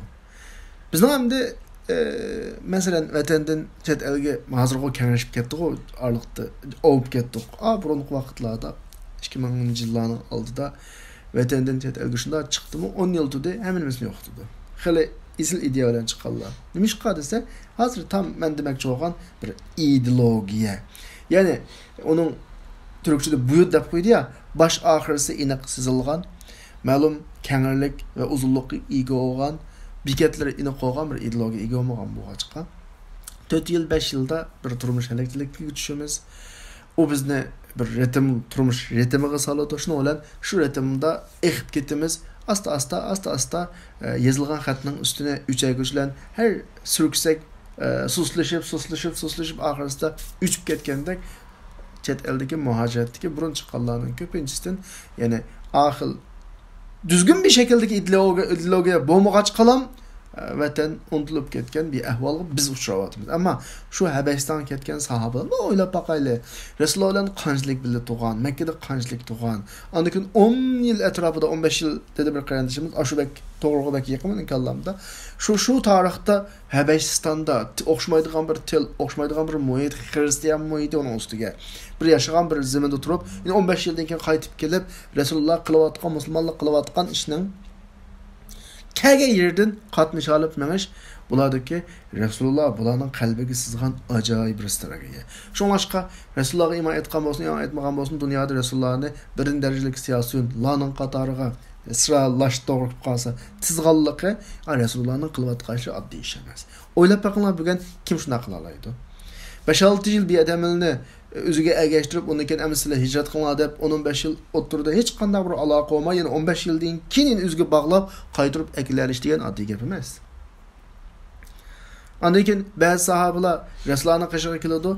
بىزنىڭ ئەمدى، ئە، مەسىلەن، ۋەتەندىن چەت ئەلگە ھازىرغۇ كەڭىشىپ كەتتىغۇ، ئارىلىقتا ئاۋۇپ كەتتۇق. ئا، بۇرۇنقى ۋاقىتلاردا، ئىككى مىڭىنچى يىللارنىڭ ئالدىدا ۋەتەندىن چەت ئەلگە شۇنداق چىقتىمۇ، ئون يىل تۇردى، ھەممە نېمىسىنى يوقىتىدۇ. خېلى ئېسىل ئىدىيە بىلەن چىققانلار. نېمىشقا دېسە، ھازىر تام مەن دېمەكچى بولغان بىر ئىدېئولوگىيە. يەنى ئۇنىڭ تۈركچىدە بۇيۇت دەپ قويدى يا، باش ئاخىرسى ئېنىق سىزىلغان، مەلۇم كەڭرىلىك ۋە ئۇزۇنلۇققا ئىگە بولغان، بېكەتلىرى ئېنىق بولغان بىر ئىدېئولوگىيە ئىگە بولمىغان بولغاچقا، تۆت يىل، بەش يىلدا بىر تۇرمۇش ھەلەكچىلىككە چۈشىمىز. ئۇ بىزنى بىر رىتىم، تۇرمۇش رىتىمىغا سالىدۇ. شۇنىڭ بىلەن شۇ رىتىمدا ئېقىپ كېتىمىز. ئاستا-ئاستا، ئاستا-ئاستا، ئە، يېزىلغان خەتنىڭ ئۈستىنى ئۆچەرگۈچ بىلەن ھەر سۈركىسەك، ئە، سۇسلىشىپ، سۇسلىشىپ، سۇسلىشىپ، ئاخىرسىدا ئۆچۈپ كەتكەندەك، چەت ئەلدىكى مۇھاجىرەتتىكى بۇرۇن چىققانلارنىڭ كۆپىنچىسىدىن، يەنى ئاخىل دۈزگۈن بىر شەكىلدىكى ئىدېئولوگىيە، ئىدېئولوگىيە بولمىغاچقىلام، ۋەتەن ئۇنتۇلۇپ كەتكەن بىر ئەھۋالغا بىز ئۇچراۋاتىمىز. ئەمما شۇ ھەبەشىستانغا كەتكەن ساھابىلەرنى ئويلاپ باقايلى. رەسۇلۇللا بىلەن قانچىلىك بىللە تۇرغان، مەككىدە قانچىلىك تۇرغان. ئاندىن كېيىن ئون يىل ئەتراپىدا، ئون بەش يىل دېدى بىر قېرىندىشىمىز، ئاشۇ بەك توغرىغا بەك يېقىن مېنىڭ كاللامدا. شۇ، شۇ تارىختا ھەبەشىستاندا ت-، ئوخشىمايدىغان بىر تىل، ئوخشىمايدىغان بىر مۇھىت، خىرىستىيان مۇھىتى ئۇنىڭ ئۈستىگە. بىر ياشىغان بىر زېمىندا تۇرۇپ، يەنە ئون بەش يىلدىن كېيىن قايتىپ كېلىپ، رەسۇلۇللا قىلىۋاتقان، مۇسۇلمانلار قىلىۋاتقان ئىشنىڭ كەلگەن يېرىدىن قاتنىشالىپ مېڭىش، بۇلاردىكى رەسۇلۇللا بۇلارنىڭ قەلبىگە سىزغان ئاجايىپ بىر ستراتېگىيە. شۇڭلاشقا رەسۇلۇللاغا ئىمان ئېيتقان بولسۇن، ئىمان ئېيتمىغان بولسۇن، دۇنيادا رەسۇلۇللانى بىرىنچى دەرىجىلىك سىياسىيونلارنىڭ قاتارىغا سىرا لاش توغرا كېلىپ قالسا تىزغانلىقى، ئا، رەسۇلۇللانىڭ قىلىۋاتقان ئىشى ئاددىي ئىش ئەمەس. ئويلاپ بېقىڭلار، بۈگۈن كىم شۇنداق قىلالايدۇ؟ بەش-ئالتە يىل بىر ئادەمنى ئۆزىگە ئەگەشتۈرۈپ، ئۇندىن كېيىن ئەمدى سىلەر ھىجرەت قىلىڭلار دەپ، ئون، ئون بەش يىل ئوتتۇرىدا ھېچقانداق بىر ئالاقە بولماي، يەنە ئون بەش يىلدىن كېيىن يەنە ئۆزىگە باغلاپ قايتۇرۇپ ئەكېلىۋېلىش دېگەن ئاددىي گەپ ئەمەس. ئاندىن كېيىن بەزى ساھابىلار رەسۇلۇللانىڭ قېشىغا كېلىدۇ،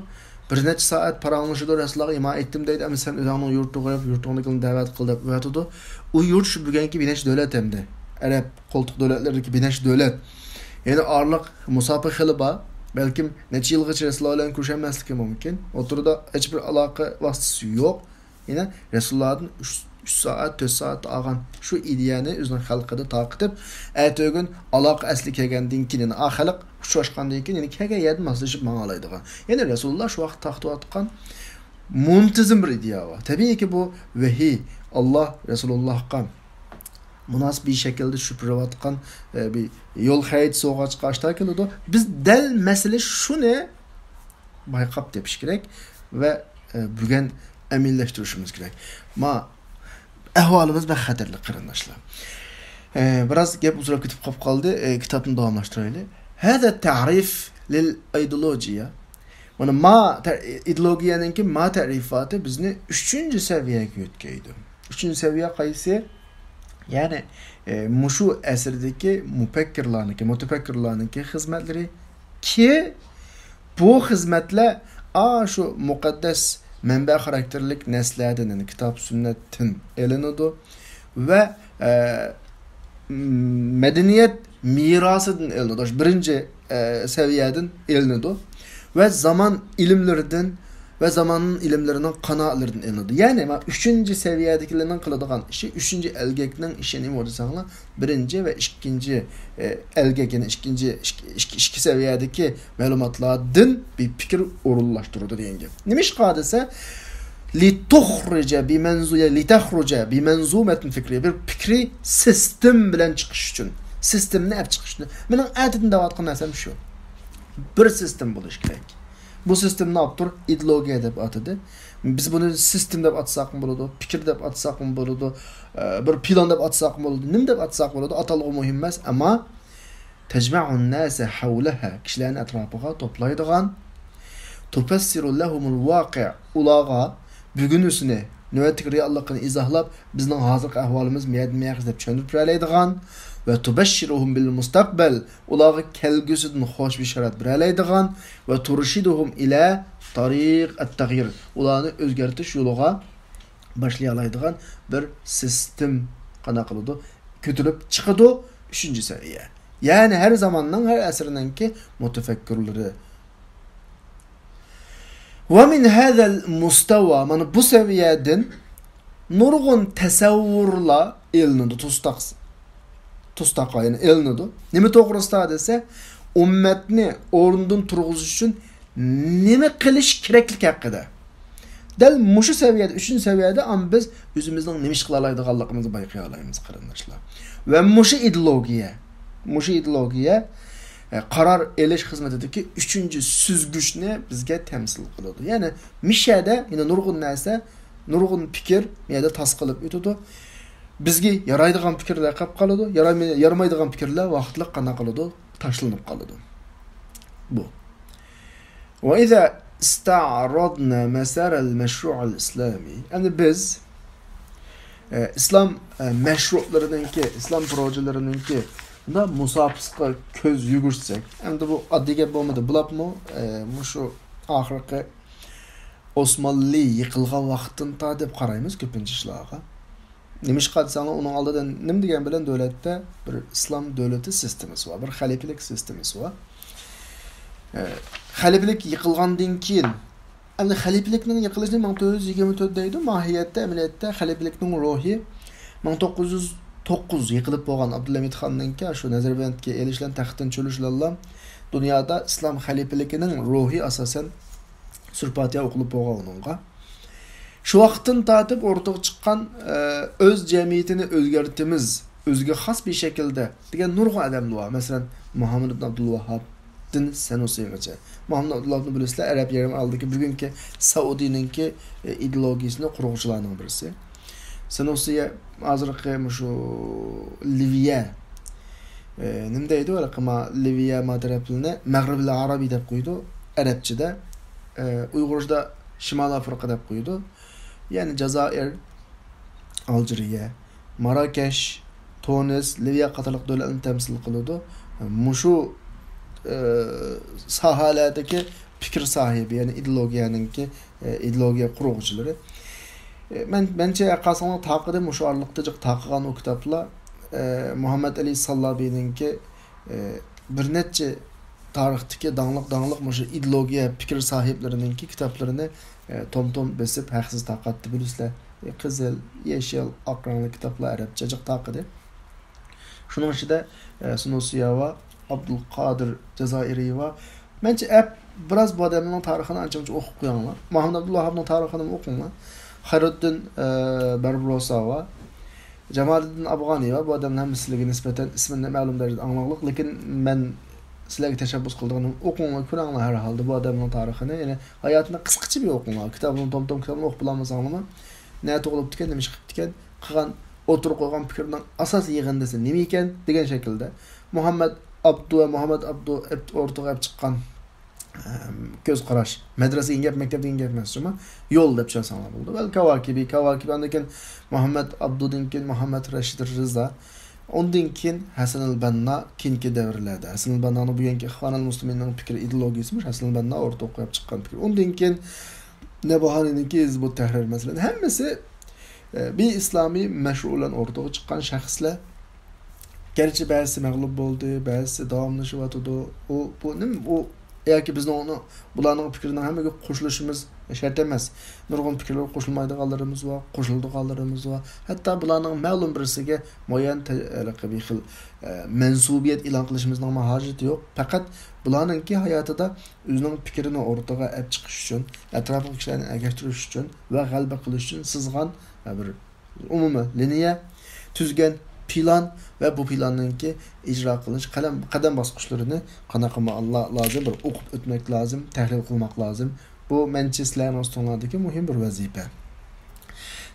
بىر نەچچە سائەت پاراڭلىشىدۇ، رەسۇلۇللاغا ئىمان ئېيتتىم دەيدۇ، ئەمدى سەن ئۆزۈڭنىڭ يۇرتىغا بېرىپ، يۇرتۇڭدىكىلەرنى دەۋەت قىل دەپ ئەۋەتىدۇ. ئۇ يۇرت شۇ بۈگۈنكى بىر نەچچە دۆلەت ئەمدى. ئەرەب قولتۇق دۆلەتلىرىدىكى بىر نەچچە دۆلەت. يەنى ئارىلىق مۇساپە خېلى بار. بەلكىم نەچچە يىلغىچە رەسۇلۇللا بىلەن كۆرۈشەلمەسلىكى مۇمكىن. ئوتتۇرىدا ھېچبىر ئالاقە ۋاسىتىسى يوق. يەنە رەسۇلۇللادىن ئۈچ، ئۈچ سائەت، تۆت سائەت ئالغان شۇ ئىدىيەنى ئۆزىنىڭ خەلقىدە تارقىتىپ، ئەتىگۈن ئالاقە ئەسلىگە كەلگەندىن كېيىن، يەنە ئا خەلق ئۇچراشقاندىن كېيىن، يەنە كەلگەن يەردىن ماسلىشىپ ماڭالايدىغان. يەنى رەسۇلۇللا شۇ ۋاقىت تارقىتىۋاتقان مۇنتىزىم بىر ئىدىيە بار. تەبىئىيكى، بۇ ۋەھىي، ئاللا رەسۇلۇللاغا مۇناسىپ بىر شەكىلدە چۈشۈپ بېرىۋاتقان، ئە، بىر يول خەرىتىسى بولغاچقا ئاشتا كېلىدۇ. بىز دەل مەسىلە شۇنى بايقاپ تېپىش كېرەك ۋە، ئە، بۈگۈن ئەمەلىيلەشتۈرۈشىمىز كېرەك. ما، ئەھۋالىمىز بەك خەتەرلىك، قېرىنداشلار. ئە، بىراز گەپ ئۇزىراپ كېتىپ قاپ قالدى. ئە، كىتابنى داۋاملاشتۇرايلى. هذا تعريف للأيديولوجية. مانا ما تە-، ئىدېئولوگىيەنىڭكى ما تەرىپاتى بىزنى ئۈچىنچى سەۋىيەگە يۆتكەيدۇ. ئۈچىنچى سەۋىيە قايسى؟ يەنى، ئە، مۇشۇ ئەسىردىكى مۇپەككىرلارنىڭكى، مۇتەپەككىرلارنىڭكى خىزمەتلىرى كى، بۇ خىزمەتلەر ئاشۇ مۇقەددەس مەنبە خاراكتېرلىك نەرسىلەردىن، يەنى كىتاب، سۈننەتتىن ئېلىنىدۇ ۋە، ئە، مەدەنىيەت مىراسىدىن ئېلىنىدۇ. شۇ بىرىنچى، ئە، سەۋىيەدىن ئېلىنىدۇ ۋە زامان ئىلىملىرىدىن، ۋە زامان ئىلىملىرىنىڭ قانائەتلىرىدىن ئېلىنىدۇ. يەنى، مانا، ئۈچىنچى سەۋىيەدىكىلەرنىڭ قىلىدىغان ئىشى، ئۈچىنچى ئەلگەكنىڭ ئىشى نېمە دېسەڭلار، بىرىنچى ۋە ئىككىنچى، ئە، ئەلگەك، يەنى ئىككىنچى، ئىككى، ئىككى، ئىككى سەۋىيەدىكى مەلۇماتلاردىن بىر پىكىر ئورۇنلاشتۇرىدۇ دېگەن گەپ. نېمىشقا دېسە، لىتۇخرىجە بىمەنزۇ-، يا لىتەخرۇجە بىمەنزۇمەتىن فىكرى، بىر پىكرى سىستېم بىلەن چىقىش ئۈچۈن، سىستېمنى ئەپ چىقىش ئۈچۈن. مېنىڭ ئەتىدىن دەۋاتقان نەرسەم شۇ. بىر سىستېم بولۇش كېرەك. بۇ سىستېمنى ئاپتور ئىدېئولوگىيە دەپ ئاتىدى. بىز بۇنى سىستېم دەپ ئاتىساقمۇ بولىدۇ، پىكىر دەپ ئاتىساقمۇ بولىدۇ، ئە، بىر پىلان دەپ ئاتىساقمۇ بولىدۇ، نېمە دەپ ئاتىساق بولىدۇ، ئاتالغۇ مۇھىم ئەمەس، ئەمما تەجمەئۇن ناسە ھەۋلەھە، كىشىلەرنى ئەتراپىغا توپلايدىغان، تۇپەسسىرۇ لەھۇمۇل ۋاقىئ، ئۇلارغا بۈگۈنىسىنى، نۆۋەتتىكى رېئاللىقىنى ئىزاھلاپ، بىزنىڭ ھازىرقى ئەھۋالىمىز مەيەردىن مەيەرگىچە دەپ چۈشەندۈرۈپ بېرەلەيدىغان، ۋە تۇبەششىرۇھۇم بىل مۇستەقبەل، ئۇلارغا كەلگۈسىدىن خوش بېشارەت بېرەلەيدىغان، ۋە تۇرشىدۇھۇم ئىلە تارىق ئەت تەغيىر، ئۇلارنى ئۆزگەرتىش يولىغا باشلىيالايدىغان بىر سىستېم قانداق قىلىدۇ؟ كۆتۈرۈپ چىقىدۇ، ئۈچىنچى سەۋىيە. يەنى ھەر زاماننىڭ، ھەر ئەسىرنىڭكى مۇتەپەككۇرلىرى. ۋە مىن ھەزەل مۇستەۋا، مانا بۇ سەۋىيەدىن نۇرغۇن تەسەۋۋۇرلار ئېلىنىدۇ، تۇزتاق، تۇزتاقلار، يەنى ئېلىنىدۇ. نېمە توغرىسىدا دېسە، ئۈممەتنى ئورنىدىن تۇرغۇزۇش ئۈچۈن نېمە قىلىش كېرەكلىكى ھەققىدە. دەل مۇشۇ سەۋىيەدە، ئۈچىنچى سەۋىيەدە ئاندىن بىز ئۆزىمىزنىڭ نېمە ئىش قىلالايدىغانلىقىمىزنى بايقىيالايمىز، قېرىنداشلار. ۋە مۇشۇ ئىدېئولوگىيە، مۇشۇ ئىدېئولوگىيە، ئە، قارار ئېلىش خىزمىتىدىكى ئۈچىنچى سۈزگۈچنى بىزگە تەمسىل قىلىدۇ. يەنى مىشەدە يەنە نۇرغۇن نەرسە، نۇرغۇن پىكىر مىيەدە تاس قىلىپ ئۆتىدۇ. بىزگە يارايدىغان پىكىرلەر قېلىپ قالىدۇ، يارايماي-، يارىمايدىغان پىكىرلەر ۋاقىتلىق قانداق قىلىدۇ؟ تاشلىنىپ قالىدۇ. بۇ. وإذا استعرضنا مسار المشروع الإسلامي، ئەمدى بىز، ئە، ئىسلام، ئە، مەشرۇئلىرىنىڭكى، ئىسلام پروژىلىرىنىڭكى مۇنداق مۇساپىسىغا كۆز يۈگۈرتسەك، ئەمدى بۇ ئاددىي گەپ بولمىدى. بۇلاپمۇ، ئە، مۇشۇ ئاخىرقى ئوسمانلى يىقىلغان ۋاقىتتىن تارتىپ قارايمىز كۆپىنچە ئىشلارغا. نېمىشقا دېسەڭلار، ئۇنىڭ ئالدىدا نېمە دېگەن بىلەن دۆلەتتە بىر ئىسلام دۆلىتى سىستېمىسى بار، بىر خەلىپىلىك سىستېمىسى بار. ئە، خەلىپىلىك يىقىلغاندىن كېيىن، ئەمدى خەلىپىلىكنىڭ يىقىلىشىنى مىڭ تۆت يۈز يىگىرمە تۆت دەيدۇ، ماھىيەتتە، ئەمەلىيەتتە خەلىپىلىكنىڭ روھى مىڭ توققۇز يۈز توققۇز يىقىلىپ بولغان ئابدۇلھەمىد خاننىڭكى شۇ نەزەربەندكە ئېلىش بىلەن، تەختتىن چۈشۈرۈش بىلەنلا دۇنيادا ئىسلام خەلىپىلىكىنىڭ روھى ئاساسەن سۈر پاتىھە ئوقۇلۇپ بولغان ئۇنىڭغا. شۇ ۋاقىتتىن تارتىپ ئورتىغا چىققان، ئە، ئۆز جەمئىيىتىنى ئۆزگەرتىمىز، ئۆزىگە خاس بىر شەكىلدە دېگەن نۇرغۇن ئادەملەر بار. مەسىلەن، مۇھەممەد ئىبن ئابدۇلۋاھابتىن سەنۇسىغىچە. مۇھەممەد ئابدۇلۋاھابنى بىلىسىلەر، ئەرەب يېرىم ئارىلىدىكى بۈگۈنكى سەئۇدىنىڭكى، ئە، ئىدېئولوگىيىسىنى قۇرغۇچىلارنىڭ بىرسى. سەنۇسىيە ھازىرقى مۇشۇ لىۋىيە، ئە، نېمە دەيدۇ، ھېلىقى ما لىۋىيە ما تەرەپلىرىنى مەغرىبىل ئارابىي دەپ قويىدۇ ئەرەبچىدە. ئە، ئۇيغۇرچىدا شىمال ئافرىقا دەپ قويىدۇ. يەنى جازائىر، ئالجىرىيە، ماراكەش، تۇنىس، لىۋىيە قاتارلىق دۆلەتلەرنى تەمسىل قىلىدۇ. مۇشۇ، ئە، ساھەلەردىكى پىكىر ساھىبى، يەنى ئىدېئولوگىيەنىڭكى، ئە، ئىدېئولوگىيە قۇرغۇچىلىرى. ئە، مەن، مەنچە قارىساڭلار تاقىدىم، مۇشۇ ئارىلىقتا جىق تاقىغان ئۇ كىتابلار، ئە، مۇھەممەد ئەلى ساللابىنىڭكى، ئە، بىر نەچچە تارىختىكى داڭلىق، داڭلىق مۇشۇ ئىدېئولوگىيە پىكىر ساھىبلىرىنىڭكى كىتابلىرىنى، ئە، توم-توم بېسىپ ھەقسىز تارقاتتى، بىلىسىلەر. ئە، قىزىل، يېشىل، ئاق رەڭلىك كىتابلار ئەرەبچە جىق تارقىدى. شۇنىڭ ئىچىدە، ئە، سۇنۇسىيە بار، ئابدۇلقادىر جازائىرىي بار. مەنچە ئەپ بىراز بۇ ئادەمنىڭ تارىخىنى ئانچە-مۇنچە ئوقۇپ قويۇڭلار. مۇھەممەد ئابدۇلۋاھابنىڭ تارىخىنىمۇ ئوقۇڭلار. خەيرۇددىن، ئە، بەربروسا بار. جامالىدىن ئافغانىي بار. بۇ ئادەمنىڭ ھەممە سىلەرگە نىسبەتەن ئىسمىنى مەلۇم دەرىجىدە ئاڭلاڭلىق. لېكىن مەن سىلەرگە تەشەببۇس قىلىدىغىنىم، ئوقۇڭلار، كۆرۈڭلار ھەر ھالدا بۇ ئادەمنىڭ تارىخىنى. يەنى ھاياتىنى قىسقىچە بىر ئوقۇڭلار. كىتابىنى، توم-توم كىتابىنى ئوقۇپ بولالمىساڭلارمۇ، نە تۇغۇلۇپتىكەن، نېمە ئىش قىپتىكەن، قىلغان، ئوتتۇرىغا قويغان پىكرىنىڭ ئاساسىي يىغىندىسى نېمە ئىكەن دېگەن شەكىلدە. مۇھەممەد ئابدۇ ۋە مۇھەممەد ئابدۇ ئەپ-، ئورتىغا ئەپ چىققان، ئەم، كۆز قاراش. مەدرەسە دېگەن گەپ، مەكتەپ دېگەن گەپ ئەمەس، جۇما. يول دەپ چۈشەنسەڭلار بولىدۇ. ۋەل كاۋاكىبى، كاۋاكىبى، ئاندىن كېيىن مۇھەممەد ئابدۇدىن كېيىن مۇھەممەد رەشىد رىزا. ئۇندىن كېيىن ھەسەنۇل بەننا كېيىنكى دەۋرلەردە. ھەسەنۇل بەننانىڭ بۈگۈنكى ئىخۋانۇل مۇسلىمىننىڭ پىكرى، ئىدېئولوگىيىسى مۇشۇ ھەسەنۇل بەننا ئورتىغا قويۇپ چىققان پىكىر. ئۇندىن كېيىن نەبھانىنىڭكى ھىزبۇت تەھرىر، مەسىلەن، ھەممىسى، ئە، بىر ئىسلامىي مەشرۇ بىلەن ئورتىغا چىققان شەخسلەر. گەرچە بەزىسى مەغلۇپ بولدى، بەزىسى داۋاملىشىۋاتىدۇ. ئۇ، بۇ نېمە؟ ئۇ ياكى بىزنىڭ ئۇنىڭ، بۇلارنىڭ پىكرىنىڭ ھەممىگە قوشۇلۇشىمىز شەرت ئەمەس. نۇرغۇن پىكىرلەرگە قوشۇلمايدىغانلىرىمىز بار، قوشۇلىدىغانلىرىمىز بار. ھەتتا بۇلارنىڭ مەلۇم بىرسىگە مۇئەييەن تە-، ھېلىقى بىر خىل، ئە، مەنسۇبىيەت ئېلان قىلىشىمىزنىڭمۇ ھاجىتى يوق. پەقەت بۇلارنىڭكى ھاياتىدا ئۆزىنىڭ پىكرىنى ئورتىغا ئەپ چىقىش ئۈچۈن، ئەتراپىدىكى كىشىلەرنى ئەگەشتۈرۈش ئۈچۈن ۋە غەلىبە قىلىش ئۈچۈن سىزغان، ئە، بىر ئومۇمىي لىنىيە، تۈزگەن پىلان ۋە بۇ پىلاننىڭكى ئىجرا قىلىنىش قەدەم، قەدەم باسقۇچلىرىنى قانداق قىلماق لازىم، بىر ئوقۇپ ئۆتمەك لازىم، تەھلىل قىلماق لازىم. بۇ مەنچە سىلەرنىڭ ئۈستۈڭلاردىكى مۇھىم بىر ۋەزىپە.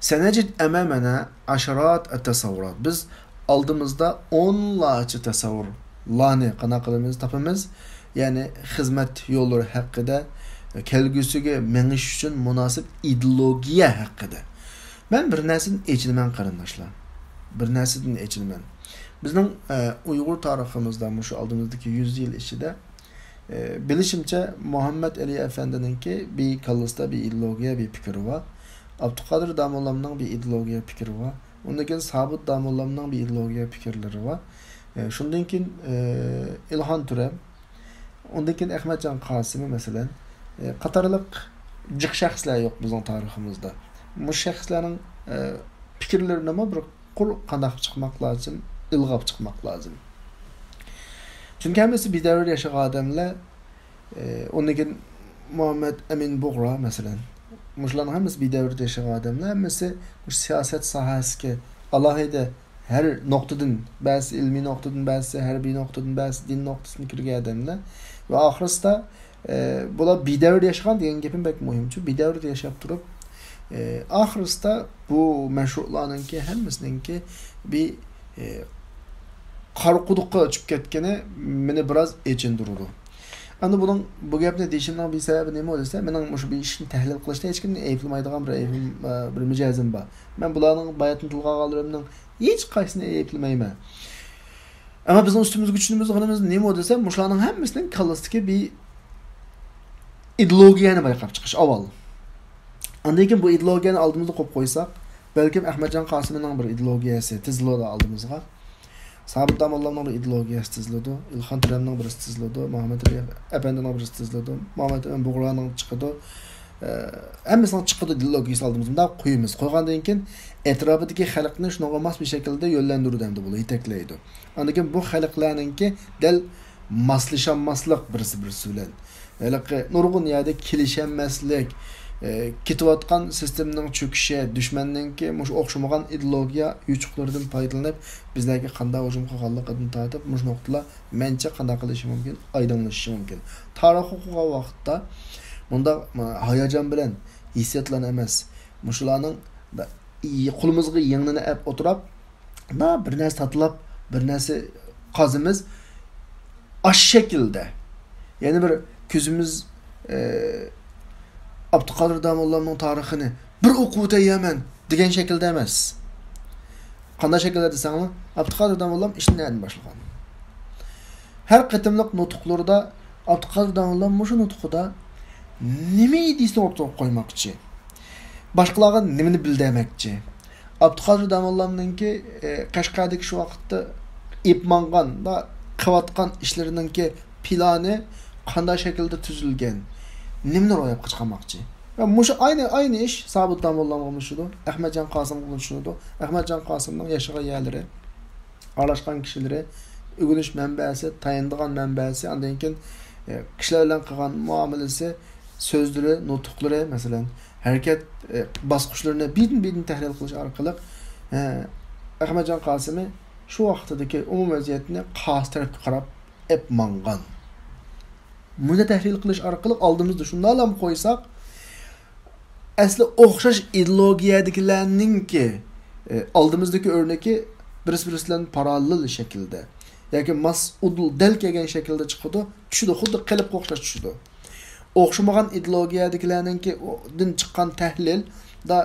سەنەجىد ئەمەمەنە ئەشرات ئەتەسەۋۋۇرات. بىز ئالدىمىزدا ئونلارچە تەسەۋۋۇرلارنى قانداق قىلىمىز، تاپىمىز. يەنى خىزمەت يوللىرى ھەققىدە، كەلگۈسىگە مېڭىش ئۈچۈن مۇناسىپ ئىدېئولوگىيە ھەققىدە. مەن بىر نەرسىدىن ئېچىنىمەن، قېرىنداشلار. بىر نەرسىدىن ئېچىنىمەن. بىزنىڭ، ئە، ئۇيغۇر تارىخىمىزدا مۇشۇ ئالدىمىزدىكى يۈز يىل ئىچىدە، ئە، بىلىشىمچە، مۇھەممەد ئەلى ئەپەندىنىڭكى بىر كاللىسىدا بىر ئىدېئولوگىيە، بىر پىكرى بار. ئابدۇقادىر داموللامنىڭ بىر ئىدېئولوگىيە پىكرى بار. ئۇندىن كېيىن سابىت داموللامنىڭ بىر ئىدېئولوگىيە پىكىرلىرى بار. ئە، شۇندىن كېيىن، ئە، ئىلھان تۈرەم، ئۇندىن كېيىن ئەخمەتجان قاسىمى، مەسىلەن، ئە، قاتارلىق جىق شەخسلەر يوق بىزنىڭ تارىخىمىزدا. مۇشۇ شەخسلەرنىڭ، ئە، پىكىرلىرىنىمۇ بىر قۇر قانداق چىقماق لازىم، ئىلغاپ چىقماق لازىم. چۈنكى ھەممىسى بىر دەۋردە ياشىغان ئادەملەر، ئى، ئۇندىن كېيىن مۇھەممەد ئەمىن بۇغرا، مەسىلەن. مۇشۇلارنىڭ ھەممىسى بىر دەۋردە ياشىغان ئادەملەر، ھەممىسى مۇشۇ سىياسەت ساھەسىگە ئالاھىدە ھەر نۇقتىدىن، بەزىسى ئىلمىي نۇقتىدىن، بەزىسى ھەربىي نۇقتىدىن، بەزىسى دىن نۇقتىسىدىن كىرگەن ئادەملەر. ۋە ئاخىرسىدا، ئى، بۇلار بىر دەۋردە ياشىغان دېگەن گېپىم بەك مۇھىمچۇ. بىر دەۋردە ياشاپ تۇرۇپ، ئى، ئاخىرسىدا بۇ مەشرۇلارنىڭكى ھەممىسىنىڭكى بىر، ئى، قارا قۇدۇققا چۈشۈپ كەتكىنى مېنى بىراز ئېچىندۇرىدۇ. ئەمدى بۇنىڭ، بۇ گەپنى دېيىشىمنىڭ بىر سەۋەبى نېمە دېسە، مېنىڭ مۇشۇ بىر ئىشنى تەھلىل قىلىشتا ھېچكىمنى ئەيىبلىمەيدىغان بىر ئەيىبىم، ئە، بىر مىجەزىم بار. مەن بۇلارنىڭ باياتىن تىلغا ئالغانلىرىمنىڭ ھېچقايسىسىنى ئەيىبلىمەيمەن. ئەمما بىزنىڭ ئۈستىمىزگە چۈشىنىمىز نېمە دېسە، مۇشۇلارنىڭ ھەممىسىنىڭ كاللىسىدىكى بىر ئىدېئولوگىيەنى بايقاپ چىقىش ئاۋۋال. ئاندىن كېيىن بۇ ئىدېئولوگىيەنى ئالدىمىزدا قويۇپ قويساق، بەلكىم ئەخمەتجان قاسىمىنىڭ بىر ئىدېئولوگىيەسى تىزىلىدۇ ئالدىمىزغا. سابىت داموللامنىڭ بىر ئىدېئولوگىيەسى تىزىلىدۇ. ئىلھان تۈرەمنىڭ بىرسى تىزىلىدۇ. مۇھەممەد ئەلى ئەپەندىنىڭ بىرسى تىزىلىدۇ. مۇھەممەد ئەمىن بۇغرانىڭ چىقىدۇ. ئە، ھەممىسىنىڭ چىقىدۇ ئىدېئولوگىيەسى ئالدىمىزدا. مۇنداق قويىمىز. قويغاندىن كېيىن ئەتراپىدىكى خەلقنى شۇنىڭغا ماس بىر شەكىلدە يۆنلەندۈرىدۇ ئەمدى بۇلار، يېتەكلەيدۇ. ئاندىن كېيىن بۇ خەلقلەرنىڭكى دەل ماسلىشالماسلىق بىرسى بىرسى بىلەن. ھېلىقى نۇرغۇن يەردە كېلىشەلمەسلىك، ئى، كېتىۋاتقان سىستېمىنىڭ چۆكۈشى، دۈشمەننىڭكى مۇشۇ ئوخشىمىغان ئىدېئولوگىيە يوچۇقلىرىدىن پايدىلىنىپ، بىزلەرگە قانداق ھۇجۇم قىلغانلىقىدىن تارتىپ، مۇشۇ نۇقتىلار مەنچە قانداق قىلىشى مۇمكىن، ئايدىڭلىشىشى مۇمكىن. تارىخ ئوقۇغان ۋاقىتتا مۇنداق، م-، ھاياجان بىلەن ھېسسىياتلارنى ئەمەس، مۇشۇلارنىڭ بە-، ئى-، قولىمىزغا يىڭنىنى ئەپ ئولتۇراپ، مۇنداق بىر نەرسە تاتىلاپ، بىر نەرسە قازىمىز. ئاشۇ شەكىلدە. يەنە بىر كۆزىمىز، ئى، ئابدۇقادىر داموللامنىڭ تارىخىنى بىر ئوقۇۋېتەيمەن دېگەن شەكىلدە ئەمەس. قانداق شەكىلدە دېسەڭلار، ئابدۇقادىر داموللام ئىشنى نەدىن باشلىغان؟ ھەر قېتىملىق نۇتۇقلىرىدا ئابدۇقادىر داموللام مۇشۇ نۇتقىدا نېمە ئىدىيىسىنى ئوتتۇرىغا قويماقچى؟ باشقىلارغا نېمىنى بىلدۈرمەكچى؟ ئابدۇقادىر داموللامنىڭكى، ئى، قەشقەردىكى شۇ ۋاقىتتا ئېلىپ ماڭغان، قىلىۋاتقان ئىشلىرىنىڭكى پىلانى قانداق شەكىلدە تۈزۈلگەن؟ نېمىنى روياپقا چىقارماقچى؟ ۋە مۇشۇ ئاينى، ئاينى ئىش سابىت داموللامغىمۇ چۈشىدۇ، ئەخمەتجان قاسىمغىمۇ چۈشىدۇ. ئەخمەتجان قاسىمنىڭ ياشىغان يەرلىرى، ئارىلاشقان كىشىلىرى، ئۆگىنىش مەنبەسى، تايىنىدىغان مەنبەسى، ئاندىن كېيىن، ئە، كىشىلەر بىلەن قىلغان مۇئامىلىسى، سۆزلىرى، نۇتۇقلىرى، مەسىلەن، ھەرىكەت، ئە، باسقۇچلىرىنى بىردىن-بىردىن تەھلىل قىلىش ئارقىلىق، ئە، ئەخمەتجان قاسىمى شۇ ۋاقتىدىكى ئومۇمىي ۋەزىيەتنى قارشى تەرەپكە قاراپ ئېلىپ ماڭغان. بۇنى تەھلىل قىلىش ئارقىلىق ئالدىمىزدا شۇنداقلام قويساق، ئەسلى ئوخشاش ئىدېئولوگىيەدىكىلەرنىڭكى، ئە، ئالدىمىزدىكى ئۆرنىكى بىرسى-بىرسى بىلەن پاراللېل شەكىلدە ياكى ماس ئۇدۇل دەل كەلگەن شەكىلدە چىقىدۇ، چۈشىدۇ، خۇددى قېلىپقا ئوخشاش چۈشىدۇ. ئوخشىمىغان ئىدېئولوگىيەدىكىلەرنىڭكى ئۇ-، دىن چىققان تەھلىل دا،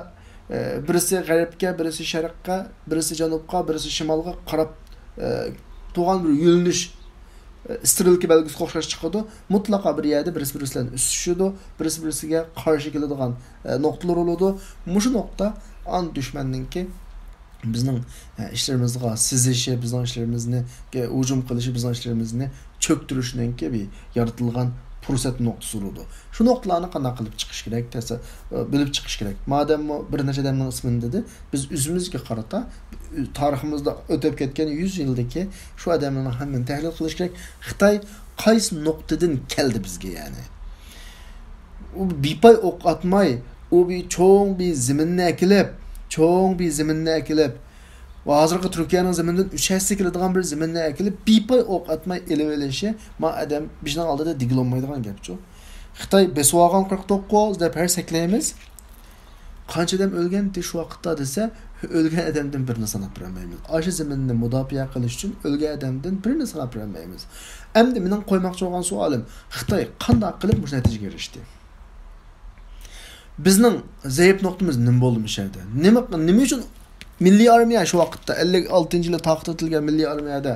ئە، بىرسى غەربكە، بىرسى شەرققە، بىرسى جەنۇبقا، بىرسى شىمالغا قاراپ، ئە، تۇرغان بىر يۆنىلىش، ئە، سترېلكا بەلگىسىگە ئوخشاش چىقىدۇ. مۇتلەقا بىر يەردە بىرسى-بىرسى بىلەن ئۈستىشىدۇ، بىرسى-بىرسىگە قارشى كېلىدىغان، ئە، نۇقتىلار بولىدۇ. مۇشۇ نۇقتا ئان دۈشمەننىڭكى بىزنىڭ، ئە، ئىشلىرىمىزغا سىزىشى، بىزنىڭ ئىشلىرىمىزنى، ئە، ھۇجۇم قىلىشى، بىزنىڭ ئىشلىرىمىزنى چۆكتۈرۈشنىڭكى بىر يارىتىلغان پۇرسەت نۇقتىسى بولىدۇ. شۇ نۇقتىلارنى قانداق قىلىپ چىقىش كېرەك، تەسە-، بىلىپ چىقىش كېرەك. مادەممۇ بىر نەچچە ئادەمنىڭ ئىسمىنى دېدى، بىز ئۆزىمىزگە قارىتا، تارىخىمىزدا ئۆتۈپ كەتكەن يۈز يىلدىكى شۇ ئادەملەرنىڭ ھەممىنى تەھلىل قىلىش كېرەك. خىتاي قايسى نۇقتىدىن كەلدى بىزگە، يەنى؟ ئۇ بىپاي ئوق ئاتماي، ئۇ بىر چوڭ بىر زېمىننى ئەكېلىپ، چوڭ بىر زېمىننى ئەكېلىپ، ۋە ھازىرقى تۈركىيەنىڭ زېمىنىدىن ئۈچ ھەسسە كېلىدىغان بىر زېمىننى ئەكېلىپ، بىپاي ئوق ئاتماي ئېلىۋېلىشى، ما ئادەم بىزنىڭ ئالدىدا دېگىلى بولمايدىغان گەپچۇ. خىتاي بېسىۋالغان قىرىق توققۇز دەپ ھەر سەكلەيمىز. قانچە ئادەم ئۆلگەنتى شۇ ۋاقىتتا دېسە، ئۆلگەن ئادەمدىن بىرنى ساناپ بېرەلمەيمىز. ئاشۇ زېمىننى مۇداپىئە قىلىش ئۈچۈن ئۆلگەن ئادەمدىن بىرنى ساناپ بېرەلمەيمىز. ئەمدى مېنىڭ قويماقچى بولغان سوئالىم، خىتاي قانداق قىلىپ مۇشۇ نەتىجىگە ئېرىشتى؟ بىزنىڭ زەئىپ نۇقتىمىز نېمە بولدى مۇشۇ يەردە؟ نېمە، نېمە ئۈچۈن مىللىي ئارمىيە شۇ ۋاقىتتا، ئەللىك ئالتىنچى يىلى تارقىتىلگەن مىللىي ئارمىيەدە،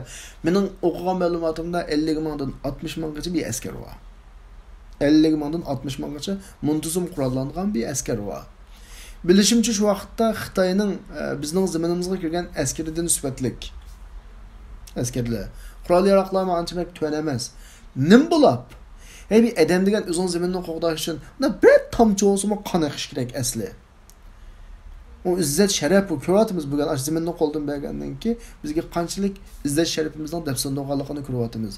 مېنىڭ ئوقۇغان مەلۇماتىمدا ئەللىك مىڭدىن ئاتمىش مىڭغىچە بىر ئەسكەر بار. ئەللىك مىڭدىن ئاتمىش مىڭغىچە مۇنتىزىم قوراللانغان بىر ئەسكەر بار. بىلىشىمچە، شۇ ۋاقىتتا خىتاينىڭ، ئە، بىزنىڭ زېمىنىمىزغا كىرگەن ئەسكىرىدىن سۈپەتلىك ئەسكەرلەر. قورال-ياراغلارمۇ ئانچە بەك تۆۋەن ئەمەس. نېمە بولاپ؟ ھەي، بىر ئادەم دېگەن ئۆزىنىڭ زېمىنىنى قوغداش ئۈچۈن، مانا بىر تامچە بولسىمۇ قان ئېقىش كېرەك ئەسلى. ئۇ ئىززەت، شەرەپ، بۇ كۆرۈۋاتىمىز بۈگۈن ئاشۇ زېمىننى قولدىن بەرگەندىن كېيىن بىزگە قانچىلىك ئىززەت، شەرىپىمىزنىڭ دەپسەندە بولغانلىقىنى كۆرۈۋاتىمىز.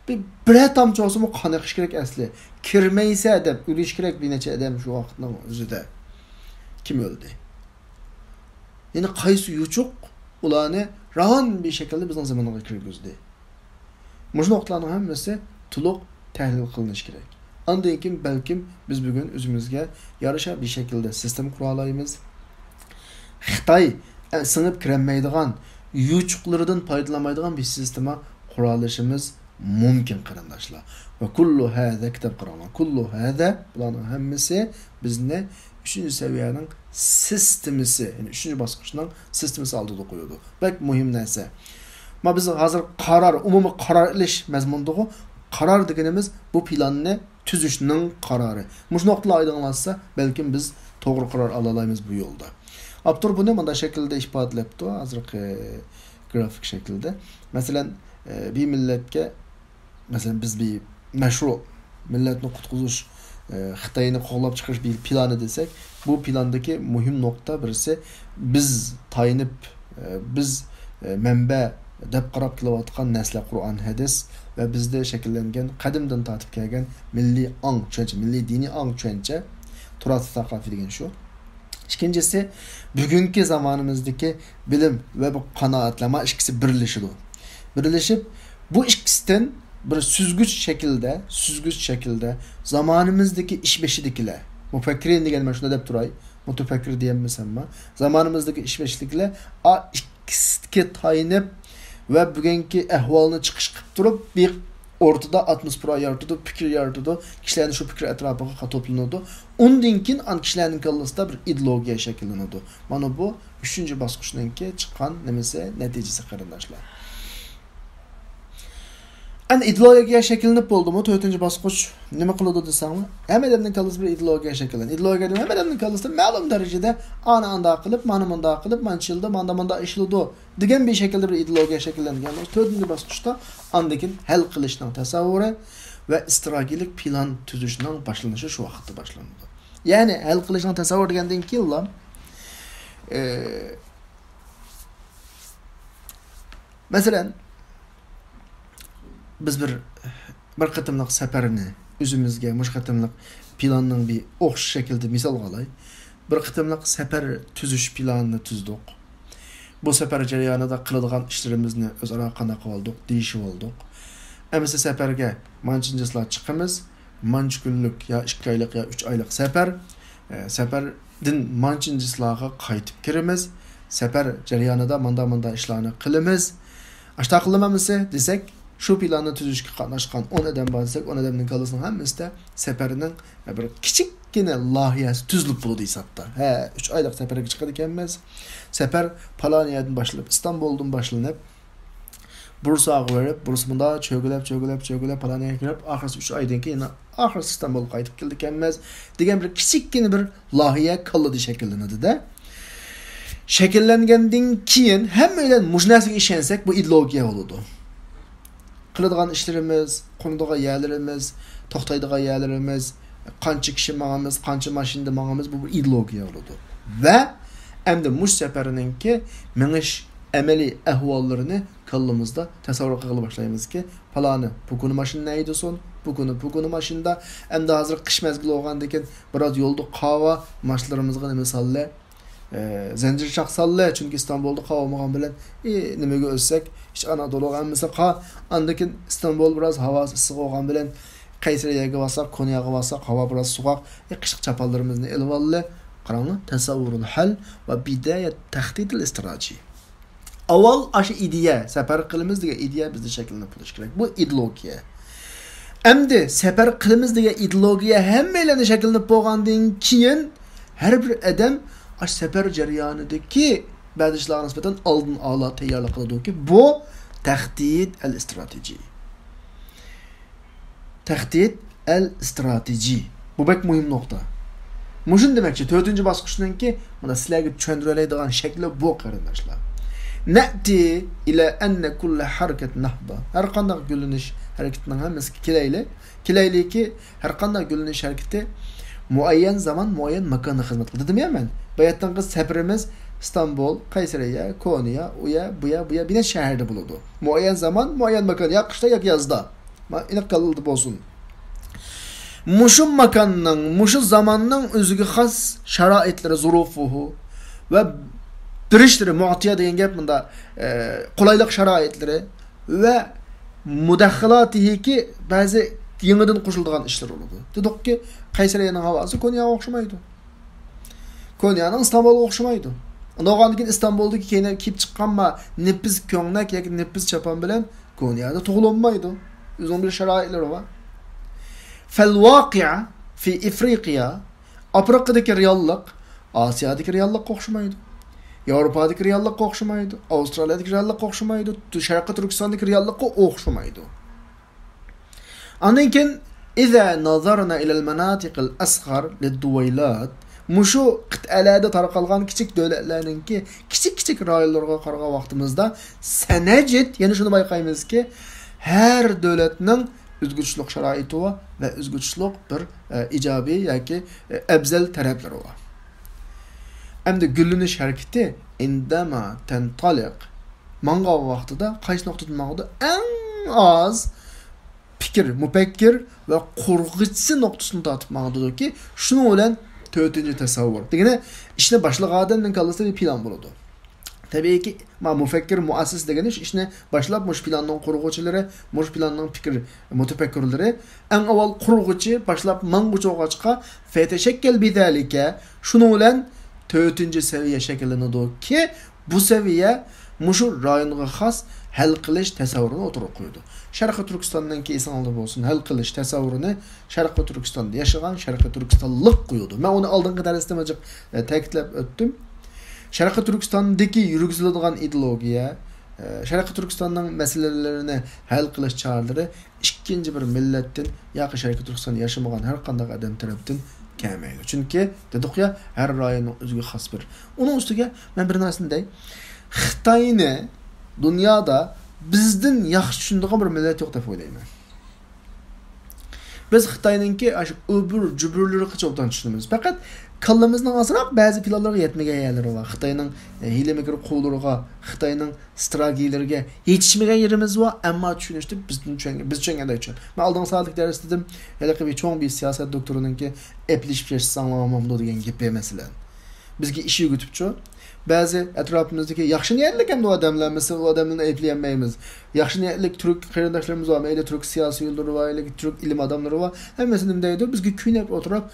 بىر، بىرەر تامچە بولسىمۇ قان ئېقىش كېرەك ئەسلى. كىرمەيسە دەپ ئۆلۈش كېرەك بىر نەچچە ئادەم شۇ ۋاقىتنىڭ ئۆزىدە. كىم ئۆلدى؟ يەنى قايسى يوچۇق ئۇلارنى راۋان بىر شەكىلدە بىزنىڭ زېمىنىمىزغا كىرگۈزدى؟ مۇشۇ نۇقتىلارنىڭ ھەممىسى تولۇق تەھلىل قىلىنىشى كېرەك. ئاندىن كېيىن بەلكىم بىز بۈگۈن ئۆزىمىزگە يارىشا بىر شەكىلدە سىستېما قۇرالايمىز. خىتاي، ئە، سىڭىپ كىرەلمەيدىغان، يوچۇقلىرىدىن پايدىلانمايدىغان بىر سىستېما قۇرالىشىمىز مۇمكىن، قېرىنداشلار. ۋە كۇللۇ ھەزە، كىتاب قاراڭلار. كۇللۇ ھەزە، بۇلارنىڭ ھەممىسى بىزنى ئۈچىنچى سەۋىيەنىڭ سىستېمىسى، يەنى ئۈچىنچى باسقۇچنىڭ سىستېمىسى ئالدىدا قويىدۇ. بەك مۇھىم نەرسە. ما بىز ھازىر قارار، ئومۇمىي قارار ئېلىش مەزمۇنىدىغۇ. قارار دېگىنىمىز بۇ پىلاننى تۈزۈشنىڭ قارارى. مۇشۇ نۇقتىلار ئايدىڭلاشسا، بەلكىم بىز توغرا قارار ئالالايمىز بۇ يولدا. ئاپتور بۇنى مۇنداق شەكىلدە ئىپادىلەپتۇ، ھازىرقى گرافىك شەكىلدە. مەسىلەن، ئە، بىر مىللەتكە، مەسىلەن، بىز بىر مەشرۇ، مىللەتنى قۇتقۇزۇش، ئە، خىتاينى قوغلاپ چىقىرىش بىر پىلانى دېسەك، بۇ پىلاندىكى مۇھىم نۇقتا بىرسى، بىز تايىنىپ، ئە، بىز، ئە، مەنبە دەپ قاراپ كېلىۋاتقان نەرسىلەر قۇرئان، ھەدىس ۋە بىزدە شەكىللەنگەن، قەدىمدىن تارتىپ كەلگەن مىللىي ئاڭ، چۈشەنچە، مىللىي دىنىي ئاڭ، چۈشەنچە، تۇراس ساقافى دېگەن شۇ. ئىككىنچىسى، بۈگۈنكى زامانىمىزدىكى بىلىم ۋە بۇ قانائەتلەر، مانا ئىككىسى بىرلىشىدۇ. بىرلىشىپ، بۇ ئىككىسىدىن بىر سۈزگۈچ شەكلىدە، سۈزگۈچ شەكلىدە زامانىمىزدىكى ئىش بېشىدىكىلەر، مۇپەككىرىن دېگەن، مەن شۇنداق دەپ تۇراي، مۇتەپەككىر دېيەلمىسەممۇ، زامانىمىزدىكى ئىش بېشىدىكىلەر ئا ئىككىسىگە تايىنىپ ۋە بۈگۈنكى ئەھۋالنى چىقىش قىلىپ تۇرۇپ، بىر ئورتىدا ئاتموسفېرا يارىتىدۇ، پىكىر يارىتىدۇ، كىشىلەرنى شۇ پىكىر ئەتراپىغا توپلىنىدۇ. ئۇندىن كېيىن ئان كىشىلەرنىڭ كاللىسىدا بىر ئىدېئولوگىيە شەكىللىنىدۇ. مانا بۇ ئۈچىنچى باسقۇچنىڭكى چىققان نېمىسى، نەتىجىسى، قېرىنداشلار. ئەنە ئىدېئولوگىيە شەكىللىنىپ بولدىمۇ؟ تۆتىنچى باسقۇچ نېمە قىلىدۇ دېسەڭلار، ھەممە ئادەمنىڭ كاللىسىدا بىر ئىدېئولوگىيە شەكىللەنىدۇ. ئىدېئولوگىيە دېگەن ھەممە ئادەمنىڭ كاللىسىدا مەلۇم دەرىجىدە ئانا ئانداق قىلىپ، مانا مۇنداق قىلىپ، مانچە يىلدا ماندا مۇنداق ئىشلىدۇ دېگەن بىر شەكىلدە بىر ئىدېئولوگىيە شەكىللەنگەن بولسا، تۆتىنچى باسقۇچتا ئاندىن كېيىن ھەل قىلىشنىڭ تەسەۋۋۇرى ۋە ئىستراتېگىيەلىك پىلان تۈزۈشنىڭ باشلىنىشى شۇ ۋاقىتتا باشلىنىدۇ. يەنى ھەل قىلىشنىڭ تەسەۋۋۇرى دېگەندىن كېيىنلا، ئى، مەسىلەن، بىز بىر، بىر قېتىملىق سەپەرنى ئۆزىمىزگە مۇشۇ قېتىملىق پىلاننىڭ بىر ئوخشاش شەكلىدە مىسالغا ئالاي. بىر قېتىملىق سەپەر تۈزۈش پىلانىنى تۈزدۇق. بۇ سەپەر جەريانىدا قىلىدىغان ئىشلىرىمىزنى ئۆزئارا قانداق قىلىۋالدۇق، دېيىشىۋالدۇق. ئەمىسە سەپەرگە مانچىنچىسىلار چىقىمىز، مانچە كۈنلۈك يا ئىككى ئايلىق يا ئۈچ ئايلىق سەپەر. ئە، سەپەردىن مانچىنچىسىلارغا قايتىپ كىرىمىز. سەپەر جەريانىدا ماندا-ماندا ئىشلارنى قىلىمىز. ئاشتاق قىلىمىز ئەمىسە دېسەك، شۇ پىلاننى تۈزۈشكە قاتناشقان ئون ئادەم بار دېسەك، ئون ئادەمنىڭ كاللىسىنىڭ ھەممىسىدە سەپەرنىڭ بىر كىچىككىنە لايىھەسى تۈزۈلۈپ بولىدۇ ھېسابتا. ھە، ئۈچ ئايلىق سەپەرگە چىقىدىكەنمىز. سەپەر پالان يەردىن باشلىنىپ، ئىستانبۇلدىن باشلىنىپ، بۇرساغا بېرىپ، بۇرسا مۇندا چۆگىلەپ، چۆگىلەپ، چۆگىلەپ، پالان يەرگە كىرىپ، ئاخىرسى ئۈچ ئايدىن كېيىن ئاخىرسى ئىستانبۇلغا قايتىپ كېلىدىكەنمىز دېگەن بىر كىچىككىنە بىر لايىھە كاللىدا شەكىللىنىدۇ-دە. شەكىللەنگەندىن كېيىن ھەممەيلەن مۇشۇ نەرسىگە ئىشەنسەك، بۇ ئىدېئولوگىيە بولىدۇ. قىلىدىغان ئىشلىرىمىز، قونىدىغان يەرلىرىمىز، توختايدىغان يەرلىرىمىز، قانچە كىشى ماڭىمىز، قانچە ماشىنىدا ماڭىمىز، بۇ بىر ئىدېئولوگىيە بولىدۇ. ۋە ئەمدى مۇشۇ سەپەرنىڭكى مېڭىش ئەمەلىي ئەھۋاللىرىنى كاللىمىزدا تەسەۋۋۇر قىلغىلى باشلايمىزكى، پالانى بۇ كۈنى ماشىنىنى ھەيدىسۇن، بۇ كۈنى، بۇ كۈنى ماشىنىدا. ئەمدى ھازىر قىش مەزگىلى بولغاندىكىن، بىراز يولدا قاۋا، ماشىنىلىرىمىزغا نېمە ساللى، ئە، زەنجىر چاقساللى، چۈنكى ئىستانبۇلدا قاۋا بولمىغان بىلەن، ئى، نېمىگە ئۆتسەك، ئىچ ئانادولۇغا ھەممىسى قا-، ئاندىن كېيىن ئىستانبۇل بىراز ھاۋاسى ئىسسىق بولغان بىلەن، قەيسەرىيەگە بارساق، كونياغا بارساق، ھاۋا بىراز سوغۇق، ئى، قىشلىق چاپانلىرىمىزنى ئېلىۋاللى. قاراڭلار، تەسەۋۋۇرۇل ھەل ۋە بىدايە تەھدىدىل ئىستىراجى. ئاۋۋال ئاشۇ ئىدىيە، سەپەر قىلىمىز دېگەن ئىدىيە بىزدە شەكىللىنىپ بولۇشى كېرەك. بۇ ئىدېئولوگىيە. ئەمدى سەپەر قىلىمىز دېگەن ئىدېئولوگىيە ھەممەيلەندە شەكىللىنىپ بولغاندىن كېيىن، ھەر بىر ئادەم ئاشۇ سەپەر جەريانىدىكى بەزى ئىشلارغا نىسبەتەن ئالدىن ئالا تەييارلىق قىلىدۇكى، بۇ تەھدىت ئەل ئىستراتېجى. تەھدىت ئەل ئىستراتېجى. بۇ بەك مۇھىم نۇقتا. مۇشۇنى دېمەكچى، تۆتىنچى باسقۇچنىڭكى مانا سىلەرگە چۈشەندۈرەلەيدىغان شەكلى بۇ، قېرىنداشلار. نەتى ئىلە ئەننە كۇللە ھەرىكەت نەھبا. ھەر قانداق گۈللىنىش ھەرىكىتىنىڭ ھەممىسىگە كېلەيلى. كېلەيلىكى، ھەر قانداق گۈللىنىش ھەرىكىتى مۇئەييەن زامان، مۇئەييەن ماكاندا خىزمەت قىلىدۇ دېدىم يا مەن. باياتىنقى سەپىرىمىز ئىستانبۇل، قەيسەرىيە، كونيا، ئۇ يەر، بۇ يەر، بۇ يەر، بىر نەچچە شەھەردە بولىدۇ. مۇئەييەن زامان، مۇئەييەن ماكان، يا قىشتا ياكى يازدا. ما-، ئېنىق كاللىدا بولسۇن. مۇشۇ ماكاننىڭ، مۇشۇ زاماننىڭ ئۆزىگە خاس شارائىتلىرى، زۇرۇفۇھۇ، ۋە بېرىشلىرى، مۇئتىيە دېگەن گەپ مۇندا، ئە، قولايلىق شارائىتلىرى ۋە مۇدەخخىلاتىھىكى بەزى يېڭىدىن قوشۇلىدىغان ئىشلار بولىدۇ. دېدۇقكى، قەيسەرىيەنىڭ ھاۋاسى كونياغا ئوخشىمايدۇ. كونيانىڭ ئىستانبۇلغا ئوخشىمايدۇ. ئۇنداق بولغاندىن كېيىن ئىستانبۇلدىكى كىيىنىپ، كىيىپ چىققان ما نېپىز كۆڭلەك ياكى نېپىز چاپان بىلەن كونيادا تۇغۇلۇنمايدۇ. ئۆزىنىڭ بىر شارائىتلىرى بار. فەلۋاقىئە فى ئىفرىقىيە، ئافرىقىدىكى رېئاللىق ئاسىيادىكى رېئاللىققا ئوخشىمايدۇ. ياۋروپادىكى رېئاللىققا ئوخشىمايدۇ. ئاۋسترالىيەدىكى رېئاللىققا ئوخشىمايدۇ. شەرقىي تۈركىستاندىكى رېئاللىققا ئوخشىمايدۇ. ئاندىن كېيىن، ئىزا نازارنا ئىلەل ماناتىقىل ئەسغار لىددۇۋەيلات، مۇشۇ قىتئەلەردە تارقالغان كىچىك دۆلەتلەرنىڭكى كىچىك-كىچىك رايونلىرىغا قارىغان ۋاقتىمىزدا، سەنەجىد، يەنە شۇنى بايقايمىزكى، ھەر دۆلەتنىڭ ئۆزگىچىلىق شارائىتى بار ۋە ئۆزگىچىلىق بىر، ئە، ئىجابىي ياكى، ئە، ئەۋزەل تەرەپلىرى بار. ئەمدى گۈللىنىش ھەرىكىتى ئىندەما تەنتالىق، ماڭغان ۋاقتىدا قايسى نۇقتىدىن ماڭىدۇ؟ ئەڭ ئاز پىكىر، مۇپەككىر ۋە قۇرغۇچىسى نۇقتىسىنى تارتىپ ماڭىدۇكى، شۇنىڭ بىلەن تۆتىنچى تەسەۋۋۇر دېگىنى ئىشنى باشلىغان ئادەمنىڭ كاللىسىدا بىر پىلان بولىدۇ. تەبىئىيكى، ما مۇپەككىر، مۇئەسسىس دېگىنى شۇ ئىشنى باشلاپ، مۇشۇ پىلاننىڭ قۇرغۇچىلىرى، مۇشۇ پىلاننىڭ پىكىر مۇتەپەككۇرلىرى، ئەڭ ئاۋۋال قۇرغۇچى، باشلاپ ماڭغۇچى بولغاچقا، فەيتەشەككەل بىزالىكە، شۇنىڭ بىلەن تۆتىنچى سەۋىيە شەكىللىنىدۇكى، بۇ سەۋىيە مۇشۇ رايونغا خاس ھەل قىلىش تەسەۋۋۇرىنى ئوتتۇرىغا قويىدۇ. شەرقىي تۈركىستاننىڭكى ئېسىڭلاردا بولسۇن، ھەل قىلىش تەسەۋۋۇرىنى شەرقىي تۈركىستاندا ياشىغان، شەرقىي تۈركىستانلىق قويىدۇ. مەن ئۇنى ئالدىنقى دەرستىمۇ جىق، ئە، تەكىتلەپ ئۆتتۈم. شەرقىي تۈركىستاندىكى يۈرگۈزۈلىدىغان ئىدېئولوگىيە، ئە، شەرقىي تۈركىستاننىڭ مەسىلىلىرىنى ھەل قىلىش چارىلىرى ئىككىنچى بىر مىللەتتىن ياكى شەرقىي تۈركىستاندا ياشىمىغان ھەر قانداق ئادەم تەرەپتىن كەلمەيدۇ. چۈنكى دېدۇقيا، ھەر رايوننىڭ ئۆزىگە خاس بىر. ئۇنىڭ ئۈستىگە مەن بىر نەرسىنى دەي. خىتاينى دۇنيادا بىزدىن ياخشى چۈشىنىدىغان بىر مىللەت يوق دەپ ئويلايمەن. بىز خىتاينىڭكى ئاشۇ ئۆبۈر جۈبۈرلىرىغىچە ئوبدان چۈشىنىمىز. پەقەت كاللىمىزنىڭ ئازراق بەزى پىلانلىرىغا يەتمىگەن يەرلىرى بار. خىتاينىڭ، ئە، ھىيلە-مىكىر قۇلىرىغا، خىتاينىڭ ئىستراتېگىيىلىرىگە يېتىشمىگەن يېرىمىز بار، ئەمما چۈشىنىشتە بىزدىن چۈشەنگەن، بىز چۈشەنگەندەك چۈشەن. مەن ئالدىنقى سائەتلىك دەرستە دېدىم، ھېلىقى بىر چوڭ بىر سىياسەت دوكتورىنىڭكى ئەپلىشىپ ياشىساڭلار مامدۇ دېگەن گېپى، مەسىلەن. بىزگە ئىش ئۆگىتىپچۇ. بەزى ئەتراپىمىزدىكى ياخشى نىيەتلىك ئەمدى ئۇ ئادەملەر، مەسىلەن، ئۇ ئادەملەرنى ئەيىبلىيەلمەيمىز. ياخشى نىيەتلىك تۈرك قېرىنداشلىرىمىز بار، مەيلى تۈرك سىياسىيونلىرى بار، مەيلى تۈرك ئىلىم ئادەملىرى بار، ھەممىسى نېمە دەيدۇ؟ بىزگە كۆيۈنۈپ ئولتۇرۇپ،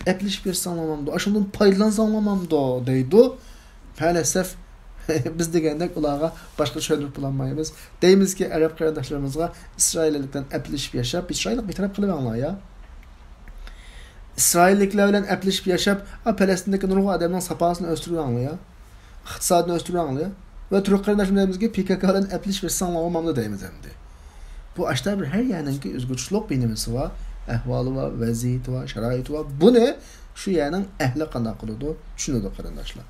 ئەپلىشىپ ياشىساڭلار مامدۇ، ئاشۇندىن پايدىلانساڭلار مامدۇ دەيدۇ. مەلەسەف، بىز دېگەندەك ئۇلارغا باشقا چۈشەندۈرۈپ بولالمايمىز. دەيمىزكى، ئەرەب قېرىنداشلىرىمىزغا ئىسرائىللىك بىلەن ئەپلىشىپ ياشاپ، ئىسرائىللىق بىتەرەپ قىلىۋەڭلار يا. ئىسرائىللىكلار بىلەن ئەپلىشىپ ياشاپ، ئا، پەلەستىندىكى نۇرغۇن ئادەمنىڭ ساپاسىنى ئۆستۈرۈۋەڭلار يا. ئىقتىسادىنى ئۆستۈرۈۋەڭلار يا. ۋە تۈرك قېرىنداشلىرىمىزگە پى كاكا بىلەن ئەپلىشىپ ياشىساڭلار مامدۇ دەيمىز ئەمدى. بۇ ئاشتا بىر ھەر يەرنىڭكى ئۆزگىچىلىك بىر نېمىسى بار، ئەھۋالى بار، ۋەزىيىتى بار، شارائىتى بار. بۇنى شۇ يەرنىڭ ئەھلى قانداق قىلىدۇ، چۈشىنىدۇ قېرىنداشلار.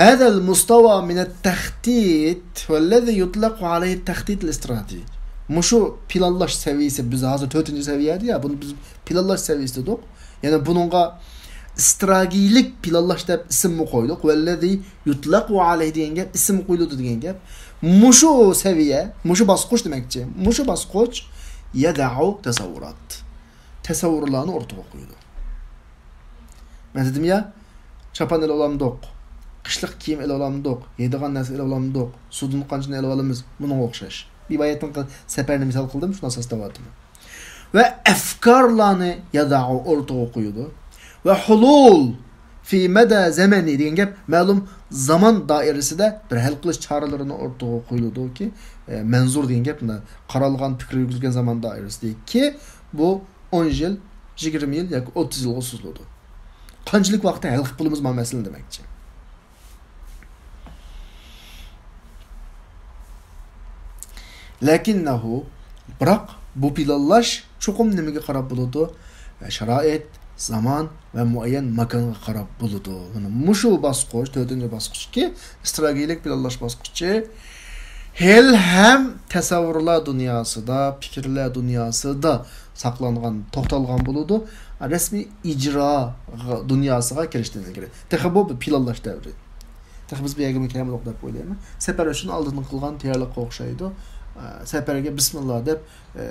هذا المستوى من التخطيط والذي يطلق عليه التخطيط الاستراتيجي. مۇشۇ پىلانلاش سەۋىيەسى، بىز ھازىر تۆتىنچى سەۋىيەدە يا، بۇنى بىز پىلانلاش سەۋىيەسى دېدۇق. يەنى بۇنىڭغا ئىستراتېگىيىلىك پىلانلاش دەپ ئىسىممۇ قويدۇق. ۋەللەزى يۇتلەقۇ ئەلەيھ دېگەن گەپ، ئىسىم قويۇلىدۇ دېگەن گەپ. مۇشۇ سەۋىيە، مۇشۇ باسقۇچ دېمەكچى. مۇشۇ باسقۇچ يەدەئۇ تەسەۋۋۇرات. تەسەۋۋۇرلارنى ئوتتۇرىغا قويىدۇ. مەن دېدىم يا، چاپان ئېلىۋالامدۇق، قىشلىق كىيىم ئېلىۋالامدۇق، يەيدىغان نەرسە ئېلىۋالامدۇق، سۇدىن قانچىنى ئېلىۋالىمىز، بۇنىڭغا ئوخشاش. رىۋايەتنىڭ سەپەرىنى مىسال قىلدىم، شۇنىڭ ئاساسىدا دەۋاتىمەن. ۋە ئەفكارلارنى يەدەئۇ ئورتىغا قويىدۇ. ۋە ھۇلۇل فى مەدە زەمەنى دېگەن گەپ مەلۇم زامان دائىرىسىدە بىر ھەل قىلىش چارىلىرىنى ئورتىغا قويۇلىدۇكى، ئە، مەنزۇر دېگەن گەپ، مانا، قارالغان پىكىر يۈرگۈزۈلگەن زامان دائىرىسىدىكى بۇ ئون يىل، يىگىرمە يىل ياكى ئوتتۇز يىلغا سوزۇلىدۇ. قانچىلىك ۋاقىتتا ھەل قىلىپ بولىمىز مانا مەسىلىنى دېمەكچى. لەكىننەھۇ، بىراق بۇ پىلانلاش چوقۇم نېمىگە قاراپ بولىدۇ؟ شارائىت، زامان ۋە مۇئەييەن ماكانغا قاراپ بولىدۇ. مانا مۇشۇ باسقۇچ، تۆتىنچى باسقۇچكى ئىستراتېگىيەلىك پىلانلاش باسقۇچى ھېلىھەم تەسەۋۋۇرلار دۇنياسىدا، پىكىرلەر دۇنياسىدا ساقلانغان، توختالغان بولىدۇ. رەسمىي ئىجرا دۇنياسىغا كىرىشتىن ئىلگىرى. تېخى بۇ بىر پىلانلاش دەۋرى. تېخى بىز بۇ يەرگىمۇ كەلمىدۇق دەپ ئويلايمەن. سەپەر ئۈچۈن ئالدىن قىلغان تەييارلىققا ئوخشايدۇ. ئە، سەپەرگە بىسمىللا دەپ، ئە،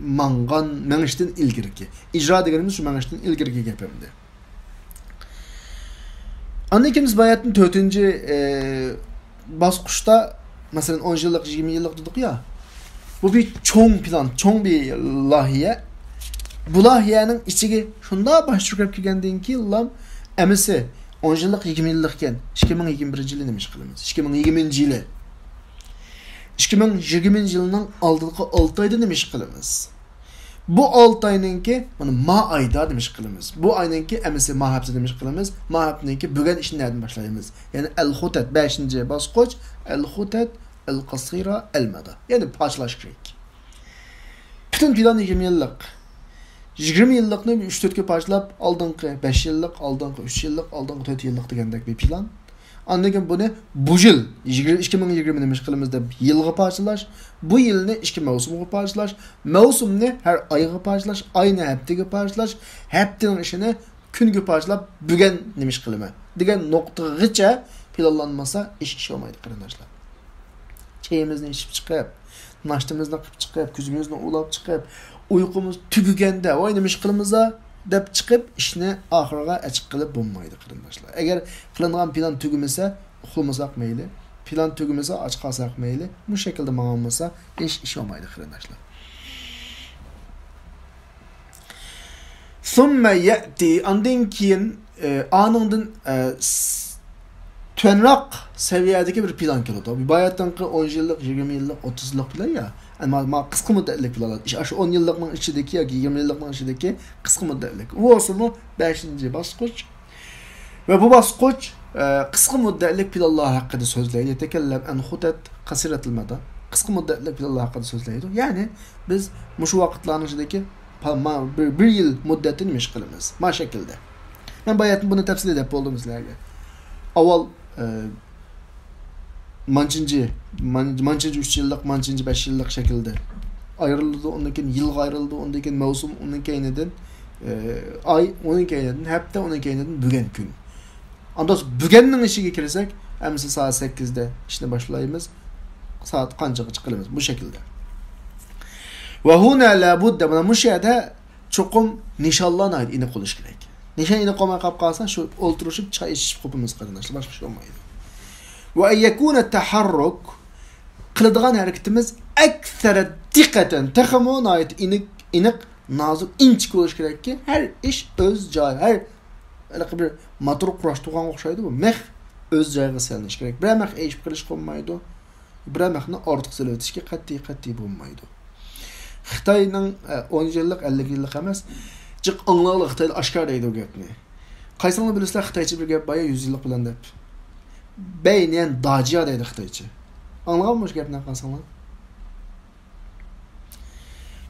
ماڭغان، مېڭىشتىن ئىلگىرىكى. ئىجرا دېگىنىمىز شۇ مېڭىشتىن ئىلگىرىكى گەپ ئەمدى. ئاندىن كېيىن بىز باياتتىن تۆتىنچى، ئە، باسقۇچتا، مەسىلەن، ئون يىللىق، يىگىرمە يىللىق دېدۇق يا. بۇ بىر چوڭ پىلان، چوڭ بىر لايىھە. بۇ لايىھەنىڭ ئىچىگە شۇنداق باش چۆكۈرەپ كىرگەندىن كېيىنلا، ئەمىسە ئون يىللىق، يىگىرمە يىللىقكەن، ئىككى مىڭ يىگىرمە بىرىنچى يىلى نېمە ئىش قىلىمىز؟ ئىككى مىڭ يىگىرمىنچى يىلى. ئىككى مىڭ يىگىرمىنچى يىلنىڭ ئالدىنقى ئالتە ئايدا نېمە ئىش قىلىمىز؟ بۇ ئالتە ئاينىڭكى، مانا، ما ئايدا نېمە ئىش قىلىمىز؟ بۇ ئاينىڭكى ئەمىسە ما ھەپتىدە نېمە ئىش قىلىمىز؟ ما ھەپتىنىڭكى بۈگۈن ئىشنى نەدىن باشلايمىز؟ يەنى ئەل خۇتەت، بەشىنچى باسقۇچ، ئەل خۇتەت، ئەل قەسىرە، ئەل مەدا. يەنى پارچىلاش كېرەك. پۈتۈن پىلان يىگىرمە يىللىق. يىگىرمە يىللىقنى ئۈچ تۆتكە پارچىلاپ، ئالدىنقى بەش يىللىق، ئالدىنقى ئۈچ يىللىق، ئالدىنقى تۆت يىللىق دېگەندەك بىر پىلان. ئاندىن كېيىن بۇنى بۇ يىل، يىگىرمە، ئىككى مىڭ يىگىرمە نېمە ئىش قىلىمىز دەپ يىلغا پارچىلاش، بۇ يىلنى ئىككى مەۋسۇمغا پارچىلاش، مەۋسۇمنى ھەر ئايغا پارچىلاش، ئاينى ھەپتىگە پارچىلاش، ھەپتىنىڭ ئىشىنى كۈنگە پارچىلاپ، بۈگۈن نېمە ئىش قىلىمەن دېگەن نۇقتىغىچە پىلانلانمىسا، ئىش ئىش بولمايدۇ، قېرىنداشلار. چېيىمىزنى ئىچىپ چىقىپ، ناشتىمىزنى قىلىپ چىقىپ، كۆزىمىزنى ئۇۋىلاپ چىقىپ، ئۇيقۇمىز تۈگىگەندە، ۋاي، نېمە ئىش قىلىمىز دەپ چىقىپ، ئىشنى ئاخىرىغا ئەچىق قىلىپ بولمايدۇ، قېرىنداشلار. ئەگەر قىلىنغان پىلان تۈگىمىسە، ئۇخلىمىساق مەيلى. پىلان تۈگىمىسە، ئاچ قالساق مەيلى. مۇشۇ شەكىلدە ماڭالمىسا، ئىش ئىش بولمايدۇ، قېرىنداشلار. ثم يأتي، ئاندىن كېيىن، ئە، ئانىڭدىن، ئە، س-، تۆۋەنراق سەۋىيەدىكى بىر پىلان كېلىدۇ. باياتىنقى ئون يىللىق، يىگىرمە يىللىق، ئوتتۇز يىللىق پىلان يا. ئەمما ما قىسقا مۇددەتلىك پىلانلار. ئىش-، ئاشۇ ئون يىللىقنىڭ ئىچىدىكى ياكى يىگىرمە يىللىقنىڭ ئىچىدىكى قىسقا مۇددەتلىك. ئۇ بولسىمۇ بەشىنچى باسقۇچ. ۋە بۇ باسقۇچ، ئە، قىسقا مۇددەتلىك پىلانلار ھەققىدە سۆزلەيدۇ. يەتەكەللەم ئەن خۇتەت قەسىرەتىل مەدا. قىسقا مۇددەتلىك پىلانلار ھەققىدە سۆزلەيدۇ. يەنى بىز مۇشۇ ۋاقىتلارنىڭ ئىچىدىكى پا-، ما-، بىر، بىر يىل مۇددەتتە نېمە ئىش قىلىمىز؟ ما شەكىلدە. مەن باياتتىن بۇنى تەپسىلىي دەپ بولدۇم سىلەرگە. ئاۋۋال، ئە، مانچىنچى، مان-، مانچىنچى ئۈچ يىللىق، مانچىنچى بەش يىللىق شەكىلدە ئايرىلىدۇ، ئۇندىن كېيىن يىلغا ئايرىلىدۇ، ئۇندىن كېيىن مەۋسۇم، ئۇنىڭ كەينىدىن، ئە، ئاي، ئۇنىڭ كەينىدىن ھەپتە، ئۇنىڭ كەينىدىن بۈگۈن كۈن. ئاندىن بۈگۈننىڭ ئىشىگە كىرسەك، ئەمىسە سائەت سەككىزدە ئىشنى باشلايمىز، سائەت قانچىغىچە قىلىمىز، بۇ شەكىلدە. ۋە ھۇنا لا بۇددە، مانا مۇشۇ يەردە چوقۇم نىشانلار ناھايىتى ئېنىق بولۇشى كېرەك. نىشان ئېنىق بولماي قاپ قالسا، شۇ ئولتۇرۇشۇپ چاي ئىچىشىپ قوپىمىز، قېرىنداشلار، باشقا ئىش بولمايدۇ. ۋە ئەن يەكۇنە تەھەررۇك، قىلىدىغان ھەرىكىتىمىز ئەكسەرە دىققەتەن، تېخىمۇ ناھايىتى ئېنىق، ئېنىق، نازۇك، ئىنچىكە بولۇشى كېرەككى، ھەر ئىش ئۆز جايى، ھەر ھېلىقى بىر موتور قۇراشتۇرغانغا ئوخشايدۇ، بۇ مىخ ئۆز جايىغا سېلىنىشى كېرەك. بىرەر مىخ ئېشىپ قېلىشقا بولمايدۇ. بىرەر مىخنى ئارتۇق سېلىۋېتىشكە قەتئىي، قەتئىي بولمايدۇ. خىتاينىڭ، ئە، ئون يىللىق، ئەللىك يىللىق ئەمەس. جىق ئاڭلاڭلار، خىتايدا ئاشكارا دەيدۇ بۇ گەپنى. قايسىڭلار بىلىسىلەر، خىتايچە بىر گەپ بار يا، يۈز يىللىق پىلان دەپ. بەينەن داجيا دەيدۇ خىتايچە. ئاڭلىغانمۇ شۇ گەپنى قالساڭلار؟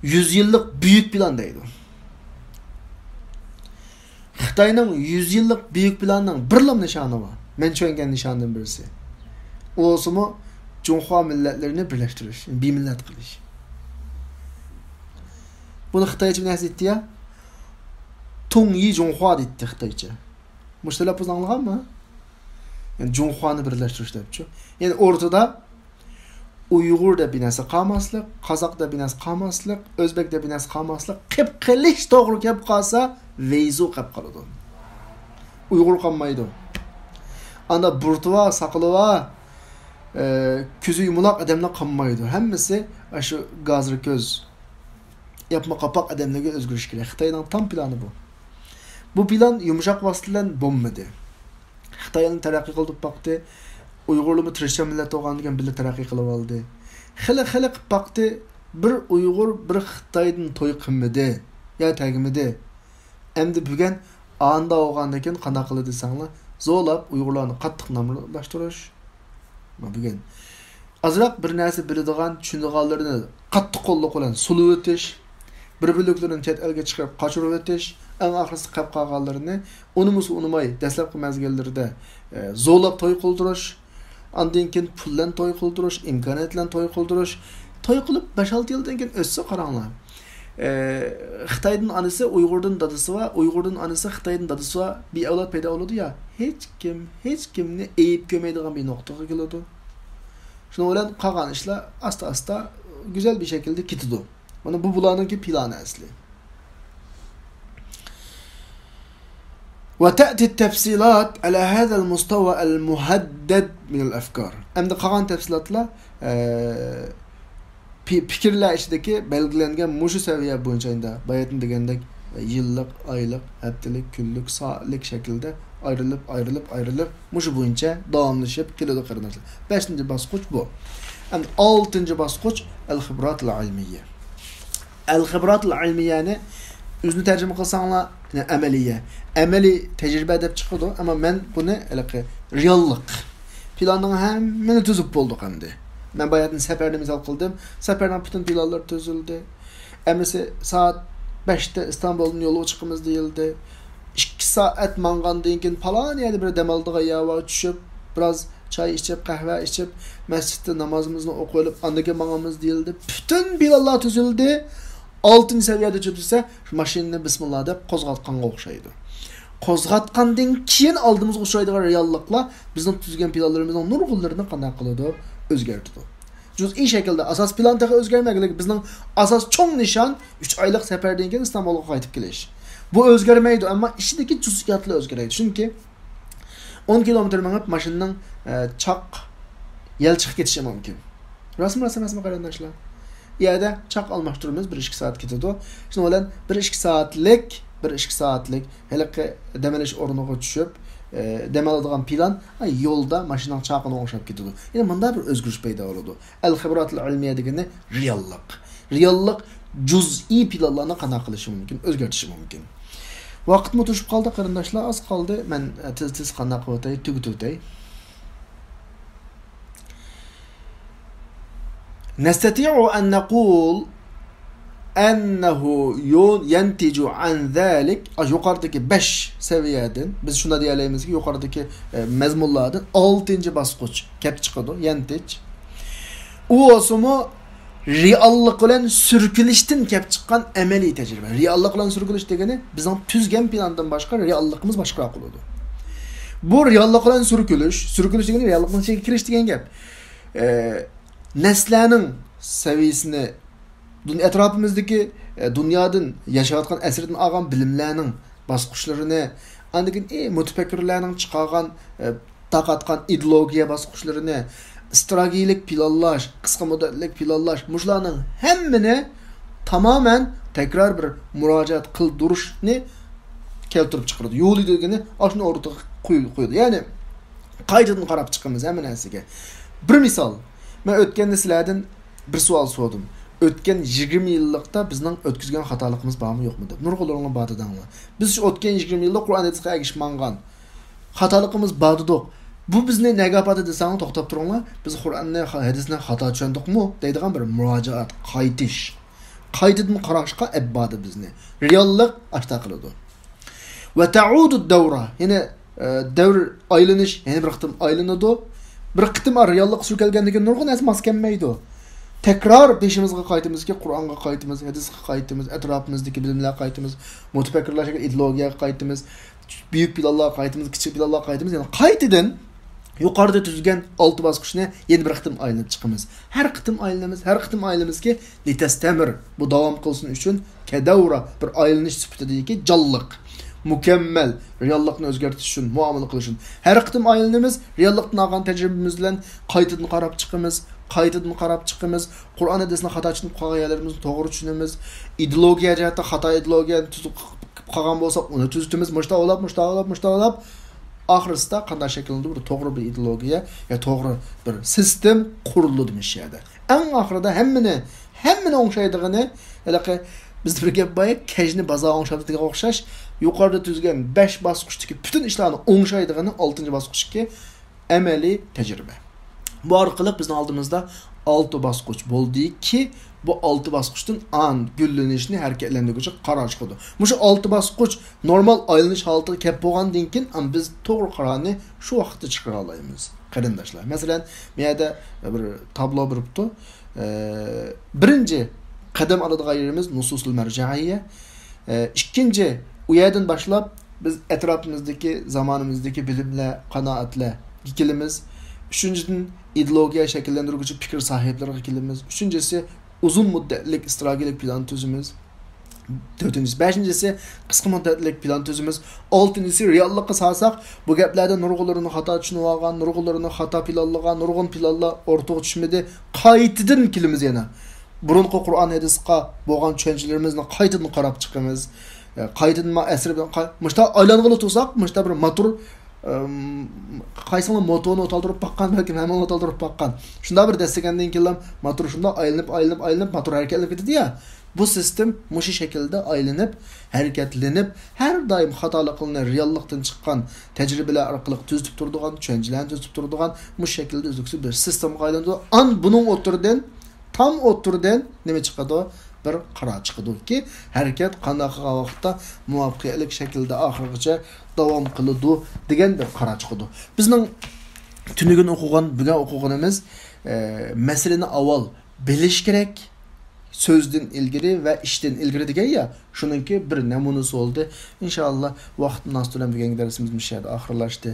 يۈز يىللىق بۈيۈك پىلان دەيدۇ. خىتاينىڭ يۈز يىللىق بۈيۈك پىلانىنىڭ بىرلا نىشانى بار. مەن چۈشەنگەن نىشاندىن بىرسى. ئۇ بولسىمۇ جۇڭخۇا مىللەتلىرىنى بىرلەشتۈرۈش، بىمىللەت قىلىش. بۇنى خىتايچە بىر نەرسە دەيتتى يا. تۇڭيى جۇڭخۇا دەيتتى خىتايچە. مۇشۇ تەلەپپۇزنى ئاڭلىغانمۇ؟ يەنى جۇڭخۇانى بىرلەشتۈرۈش دەپچۇ. يەنى ئورتىدا ئۇيغۇر دەپ بىر نەرسە قالماسلىق، قازاق دەپ بىر نەرسە قالماسلىق، ئۆزبەك دەپ بىر نەرسە قالماسلىق، قېلىپ قېلىش توغرا كېلىپ قالسا، ۋېيزۇ قېلىپ قالىدۇ. ئۇيغۇر قالمايدۇ. ئاندا بۇرۇتى بار، ساقىلى بار، ئە، كۆزى يۇمىلاق ئادەملەر قالمايدۇ. ھەممىسى ئاشۇ گازىر كۆز، ياپما قاپاق ئادەملەرگە ئۆزگىرىش كېرەك. خىتاينىڭ تام پىلانى بۇ. بۇ پىلان يۇمشاق ۋاسىتە بىلەن بولمىدى. خىتايلارنى تەرەققىي قىلدۇرۇپ باقتى. ئۇيغۇرلارمۇ تىرىشچان مىللەت بولغاندىكىن بىللە تەرەققىي قىلىۋالدى. خېلى خېلى قىلىپ باقتى. بىر ئۇيغۇر بىر خىتايدىن توي قىلمىدى يا تەگمىدى. ئەمدى بۈگۈن ئاندا بولغاندىكىن قانداق قىلدى دېسەڭلار، زورلاپ ئۇيغۇرلارنى قاتتىق نامراتلاشتۇرۇش. بۈگۈن ئازراق بىر نەرسە بىلىدىغان، چۈشىنىدىغانلىرىنى قاتتىق قوللۇق بىلەن سولىۋېتىش، بىر بۆلەكلىرىنى چەت ئەلگە چىقىرىپ قاچۇرۇۋېتىش، ئەڭ ئاخىرسى قېلىپ قالغانلىرىنى ئۇنىمىسا ئۇنىماي دەسلەپكى مەزگىللىرىدە، ئە، زورلاپ توي قىلدۇرۇش، ئاندىن كېيىن پۇل بىلەن توي قىلدۇرۇش، ئىمكانىيەت بىلەن توي قىلدۇرۇش. توي قىلىپ بەش-ئالتە يىلدىن كېيىن ئۆتسە قاراڭلار. ئە، خىتايدىن ئانىسى، ئۇيغۇردىن دادىسى بار، ئۇيغۇردىن ئانىسى، خىتايدىن دادىسى بار، بىر ئەۋلاد پەيدا بولىدۇ يا. ھېچكىم، ھېچكىمنى ئەيىب كۆرمەيدىغان بىر نۇقتىغا كېلىدۇ. شۇنىڭ بىلەن قالغان ئىشلار ئاستا-ئاستا گۈزەل بىر شەكىلدە كېتىدۇ. مانا بۇ بۇلارنىڭكى پىلانى ئەسلى. وتأتي التفصيلات على هذا المستوى المهدد من الأفكار. ئەمدى قالغان تەپسىلاتلار، ئە، پى-، پىكىرلەر ئىچىدىكى بەلگىلەنگەن مۇشۇ سەۋىيە بويىچە ئەمدى باياتىن دېگەندەك يىللىق، ئايلىق، ھەپتىلىك، كۈنلۈك، سائەتلىك شەكىلدە ئايرىلىپ، ئايرىلىپ، ئايرىلىپ، مۇشۇ بويىچە داۋاملىشىپ كېلىدۇ، قېرىنداشلار. بەشىنچى باسقۇچ بۇ. ئەمدى ئالتىنچى باسقۇچ، الخبرات العلمية. الخبرات العلمية نى ئۆزىنى تەرجىمە قىلساڭلار، يەنى ئەمەلىيە. ئەمەلىي تەجرىبە دەپ چىقىدۇ، ئەمما مەن بۇنى ھېلىقى رېئاللىق. پىلاننىڭ ھەممىنى تۈزۈپ بولدۇق ئەمدى. مەن باياتىن سەپەرنى مىسال قىلدىم. سەپەرنىڭ پۈتۈن پىلانلىرى تۈزۈلدى. ئەمىسە سائەت بەشتە ئىستانبۇلدىن يولغا چىقىمىز دېيىلدى. ئىككى سائەت ماڭغاندىن كېيىن پالان يەردە بىر دەم ئالىدىغان يەر بار، چۈشۈپ، بىراز چاي ئىچىپ، قەھۋە ئىچىپ، مەسچىتتە نامازىمىزنى ئوقۇۋېلىپ، ئاندىن كېيىن ماڭىمىز دېيىلدى. پۈتۈن پىلانلار تۈزۈلدى. ئالتىنچى سەۋىيەدە چۈشۈپ دېسە، شۇ ماشىنىنى بىسمىللا دەپ قوزغاتقانغا ئوخشايدۇ. قوزغاتقاندىن كېيىن ئالدىمىزغا ئۇچرايدىغان رېئاللىقلار بىزنىڭ تۈزگەن پىلانلىرىمىزنىڭ نۇرغۇنلىرىنى قانداق قىلىدۇ؟ ئۆزگەرتىدۇ. جۈزئىي شەكىلدە ئاساس پىلان تېخى ئۆزگەرمىگەنلىكى، بىزنىڭ ئاساس چوڭ نىشان ئۈچ ئايلىق سەپەردىن كېيىن ئىستانبۇلغا قايتىپ كېلىش. بۇ ئۆزگەرمەيدۇ، ئەمما ئىچىدىكى جۇزئىياتلار ئۆزگەرەيدۇ. چۈنكى ئون كىلومېتىر مېڭىپ ماشىنىنىڭ، ئە، چاق يەل چىقىپ كېتىشى مۇمكىن. راستمۇ راست ئەمەسمۇ، قېرىنداشلار؟ ئۇ يەردە چاق ئالماشتۇرىمىز، بىر ئىككى سائەت كېتىدۇ. شۇنىڭ بىلەن بىر ئىككى سائەتلىك، بىر ئىككى سائەتلىك ھېلىقى دەم ئېلىش ئورنىغا چۈشۈپ، ئە، دەم ئالىدىغان پىلان، ئا، يولدا ماشىنىنىڭ چاقىنىغا ئوخشاپ كېتىدۇ. يەنى مۇنداق بىر ئۆزگىرىش پەيدا بولىدۇ. ئەل خىبراتىل ئىلمىيە دېگىنى رېئاللىق. رېئاللىق جۇزئىي پىلانلارنى قانداق قىلىشى مۇمكىن، ئۆزگەرتىشى مۇمكىن. ۋاقىتمۇ توشۇپ قالدى، قېرىنداشلار، ئاز قالدى. مەن، ئە، تېز-تېز قانداق قىلىۋېتەي، تۈگىتىۋېتەي. نستطيع أن نقول أنه يو-، ينتج عن ذلك، ئا، يۇقىرىدىكى بەش سەۋىيەدىن، بىز شۇنداق دېيەلەيمىزكى، يۇقىرىدىكى، ئە، مەزمۇنلاردىن ئالتىنچى باسقۇچ كەپ چىقىدۇ، يەنتىج. ئۇ بولسىمۇ رېئاللىق بىلەن سۈركىلىشتىن كەپ چىققان ئەمەلىي تەجرىبە. رېئاللىق بىلەن سۈركىلىش دېگىنى بىزنىڭ تۈزگەن پىلاندىن باشقا رېئاللىقىمىز باشقىراق بولىدۇ. بۇ رېئاللىق بىلەن سۈركىلىش، سۈركىلىش دېگىنى رېئاللىقنىڭ ئىچىگە كىرىش دېگەن گەپ. ئە، نەرسىلەرنىڭ سەۋىيىسىنى، دۇن-، ئەتراپىمىزدىكى، ئە، دۇنيادىن ياشاۋاتقان ئەسىردىن ئالغان بىلىملەرنىڭ باسقۇچلىرىنى، ئاندىن كېيىن، ئى، مۇتەپەككۇرلارنىڭ چىقارغان، ئە، تارقاتقان ئىدېئولوگىيە باسقۇچلىرىنى، ئىستراتېگىيىلىك پىلانلاش، قىسقا مۇددەتلىك پىلانلاش، مۇشۇلارنىڭ ھەممىنى تامامەن تەكرار بىر مۇراجىئەت قىلدۇرۇشنى كەلتۈرۈپ چىقىرىدۇ. يولى دېگىنى ئاشۇنى ئوتتۇرىغا قوي-، قويىدۇ. يەنى قايتىدىن قاراپ چىقىمىز ھەممە نەرسىگە. بىر مىسال، مەن ئۆتكەندە سىلەردىن بىر سوئال سورىدىم. ئۆتكەن يىگىرمە يىللىقتا بىزنىڭ ئۆتكۈزگەن خاتالىقىمىز بارمۇ يوقمۇ دەپ. نۇرغۇنلىرىڭلار بار دېدىڭلار. بىز شۇ ئۆتكەن يىگىرمە يىللىق قۇرئان ھەدىسكە ئەگىشىپ ماڭغان. خاتالىقىمىز بار دېدۇق. بۇ بىزنى نەگە ئاپاردى دېسەڭلار، توختاپ تۇرۇڭلار. بىز قۇرئاننى، ھەدىسنى خاتا چۈشەندۇقمۇ دەيدىغان بىر مۇراجىئەت، قايتىش. قايتىدىن قاراشقا ئەپ باردى بىزنى. رېئاللىق ئاشتا قىلىدۇ. وتعود الدورة، يەنى، ئە، دەۋر ئايلىنىش، يەنە بىر قېتىم ئايلىنىدۇ. بىر قېتىم رېئاللىققا سۈركەلگەندىن كېيىن نۇرغۇن نەرسە ماس كەلمەيدۇ. تەكرار بېشىمىزغا قايتىمىزكى، قۇرئانغا قايتىمىز، ھەدىسكە قايتىمىز، ئەتراپىمىزدىكى بىلىملەرگە قايتىمىز، مۇتەپەككۇرلار شەكلى ئىدېئولوگىيەگە قايتىمىز، بۈيۈك پىلانلارغا قايتىمىز، كىچىك پىلانلارغا قايتىمىز. يەنى قايتىدىن يۇقىرىدا تۈزگەن ئالتە باسقۇچنى يەنە بىر قېتىم ئايلىنىپ چىقىمىز. ھەر قېتىم ئايلىنىمىز، ھەر قېتىم ئايلىنىمىزكى، لىتەستەمىر، بۇ داۋام قىلسۇن ئۈچۈن، كەدەۋرا، بىر ئايلىنىش سۈپىتىدىكى جانلىق، مۇكەممەل، رېئاللىقنى ئۆزگەرتىش ئۈچۈن، مۇئامىلە قىلىش ئۈچۈن. ھەر قېتىم ئايلىنىمىز، رېئاللىقتىن ئالغان تەجرىبىمىز بىلەن قايتىدىن قاراپ چىقىمىز، قايتىدىن قاراپ چىقىمىز. قۇرئان ھەدىسنى خاتا چۈشىنىپ قالغان يەرلىرىمىزنى توغرا چۈشىنىمىز. ئىدېئولوگىيە جەھەتتە خاتا ئىدېئولوگىيەنى تۈزۈپ قالغان بولساق، ئۇنى تۈزىتىمىز. مۇشۇنداق ئويلاپ، مۇشۇنداق ئويلاپ، مۇشۇنداق ئويلاپ. ئاخىرسىدا قانداق شەكىللىنىدۇ؟ بىر توغرا بىر ئىدېئولوگىيە يا توغرا بىر سىستېم قۇرۇلىدۇ مۇشۇ يەردە. ئەڭ ئاخىرىدا ھەممىنى، ھەممىنى ئوڭشايدىغىنى، ھېلىقى بىزدە بىر گەپ بار، كەجنى بازار ئوڭشايدۇ دېگەنگە ئوخشاش، يۇقىرىدا تۈزگەن بەش باسقۇچتىكى پۈتۈن ئىشلارنى ئوڭشايدىغىنى ئالتىنچى باسقۇچتىكى ئەمەلىي تەجرىبە. بۇ ئارقىلىق بىزنىڭ ئالدىمىزدا ئالتە باسقۇچ بولدىكى، بۇ ئالتە باسقۇچتىن ئان گۈللىنىشنى ھەرىكەتلەندۈرگۈچى قارار چىقىدۇ. مۇشۇ ئالتە باسقۇچ نورمال ئايلىنىش ھالىتىگە كەپ بولغاندىن كېيىن، ئان بىز توغرا قارارنى شۇ ۋاقىتتا چىقىرالايمىز، قېرىنداشلار. مەسىلەن، بۇ يەردە بىر تابلو بېرىپتۇ. ئە، بىرىنچى قەدەم ئالىدىغان يېرىمىز نۇسۇسۇل مەرجەئىيە. ئە، ئىككىنچى، ئۇ يەردىن باشلاپ بىز ئەتراپىمىزدىكى، زامانىمىزدىكى بىلىملەر، قانائەتلەرگە كېلىمىز. ئۈچىنچىدىن، ئىدېئولوگىيە شەكىللەندۈرگۈچى پىكىر ساھىبلىرىغا كېلىمىز. ئۈچىنچىسى، ئۇزۇن مۇددەتلىك ئىستراتېگىيەلىك پىلان تۈزىمىز. تۆتىنچىسى، بەشىنچىسى، قىسقا مۇددەتلىك پىلان تۈزىمىز. ئالتىنچىسى، رېئاللىققا سالساق، بۇ گەپلەردە نۇرغۇنلىرىنى خاتا چۈشىنىۋالغان، نۇرغۇنلىرىنى خاتا پىلانلىغان، نۇرغۇن پىلانلار ئورتىغا چۈشمىدى. قايتىدىن كېلىمىز يەنە. بۇرۇنقى قۇرئان ھەدىسقا بولغان چۈشەنچىلىرىمىزنى قايتىدىن قاراپ چىقىمىز. ئە، قايتىدىن ما ئەسىر بىلەن قاي-، مۇشتا ئايلانغىلى تۇرساق، مۇشتا بىر موتور، ئىم، قايسىڭلار موتورنى ئوتالدۇرۇپ باققان، بەلكىم ھەممىڭلار ئوتالدۇرۇپ باققان. شۇنداق بىر دەسسىگەندىن كېيىنلا موتور شۇنداق ئايلىنىپ، ئايلىنىپ، ئايلىنىپ، موتور ھەرىكەتلىنىپ كېتىدۇ يا. بۇ سىستېم مۇشۇ شەكىلدە ئايلىنىپ، ھەرىكەتلىنىپ، ھەر دائىم خاتالىقلىرىنى رېئاللىقتىن چىققان تەجرىبىلەر ئارقىلىق تۈزىتىپ تۇرىدىغان، چۈشەنچىلەرنى تۈزىتىپ تۇرىدىغان مۇشۇ شەكىلدە ئۈزلۈكسىز بىر سىستېمىغا ئايلىنىدۇ. ئان بۇنىڭ ئوتتۇرىدىن، تام ئوتتۇرىدىن نېمە چىقىدۇ؟ بىر قارار چىقىدۇكى، ھەرىكەت قانداق قىلغان ۋاقىتتا مۇۋەپپەقىيەتلىك شەكىلدە ئاخىرغىچە داۋام قىلىدۇ دېگەن بىر قارار چىقىدۇ. بىزنىڭ تۈنۈگۈن ئوقۇغان، بۈگۈن ئوقۇغىنىمىز، ئە، مەسىلىنى ئاۋۋال بىلىش كېرەك، سۆزدىن ئىلگىرى ۋە ئىشتىن ئىلگىرى دېگەن يا، شۇنىڭكى بىر نەمۇنىسى بولدى. ئىنشائاللا، ۋاقىت مۇناسىۋىتى بىلەن بۈگۈنكى دەرسىمىز مۇشۇ يەردە ئاخىرلاشتى.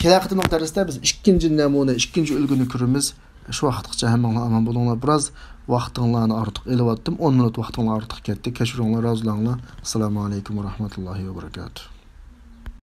كېلەر قېتىملىق دەرستە بىز ئىككىنچى نەمۇنە، ئىككىنچى ئۈلگىنى كۆرىمىز. شۇ ۋاقىتقىچە ھەممىڭلار ئامان بولۇڭلار. بىراز ۋاقتىڭلارنى ئارتۇق ئېلىۋاتتىم. ئون مىنۇت ۋاقتىڭلار ئارتۇق كەتتى. كەچۈرۈڭلار، رازىلاڭلار. ئەسسالامۇ ئەلەيكۇم ۋە رەھمەتۇللاھى ۋە بەرەكاتۇھ.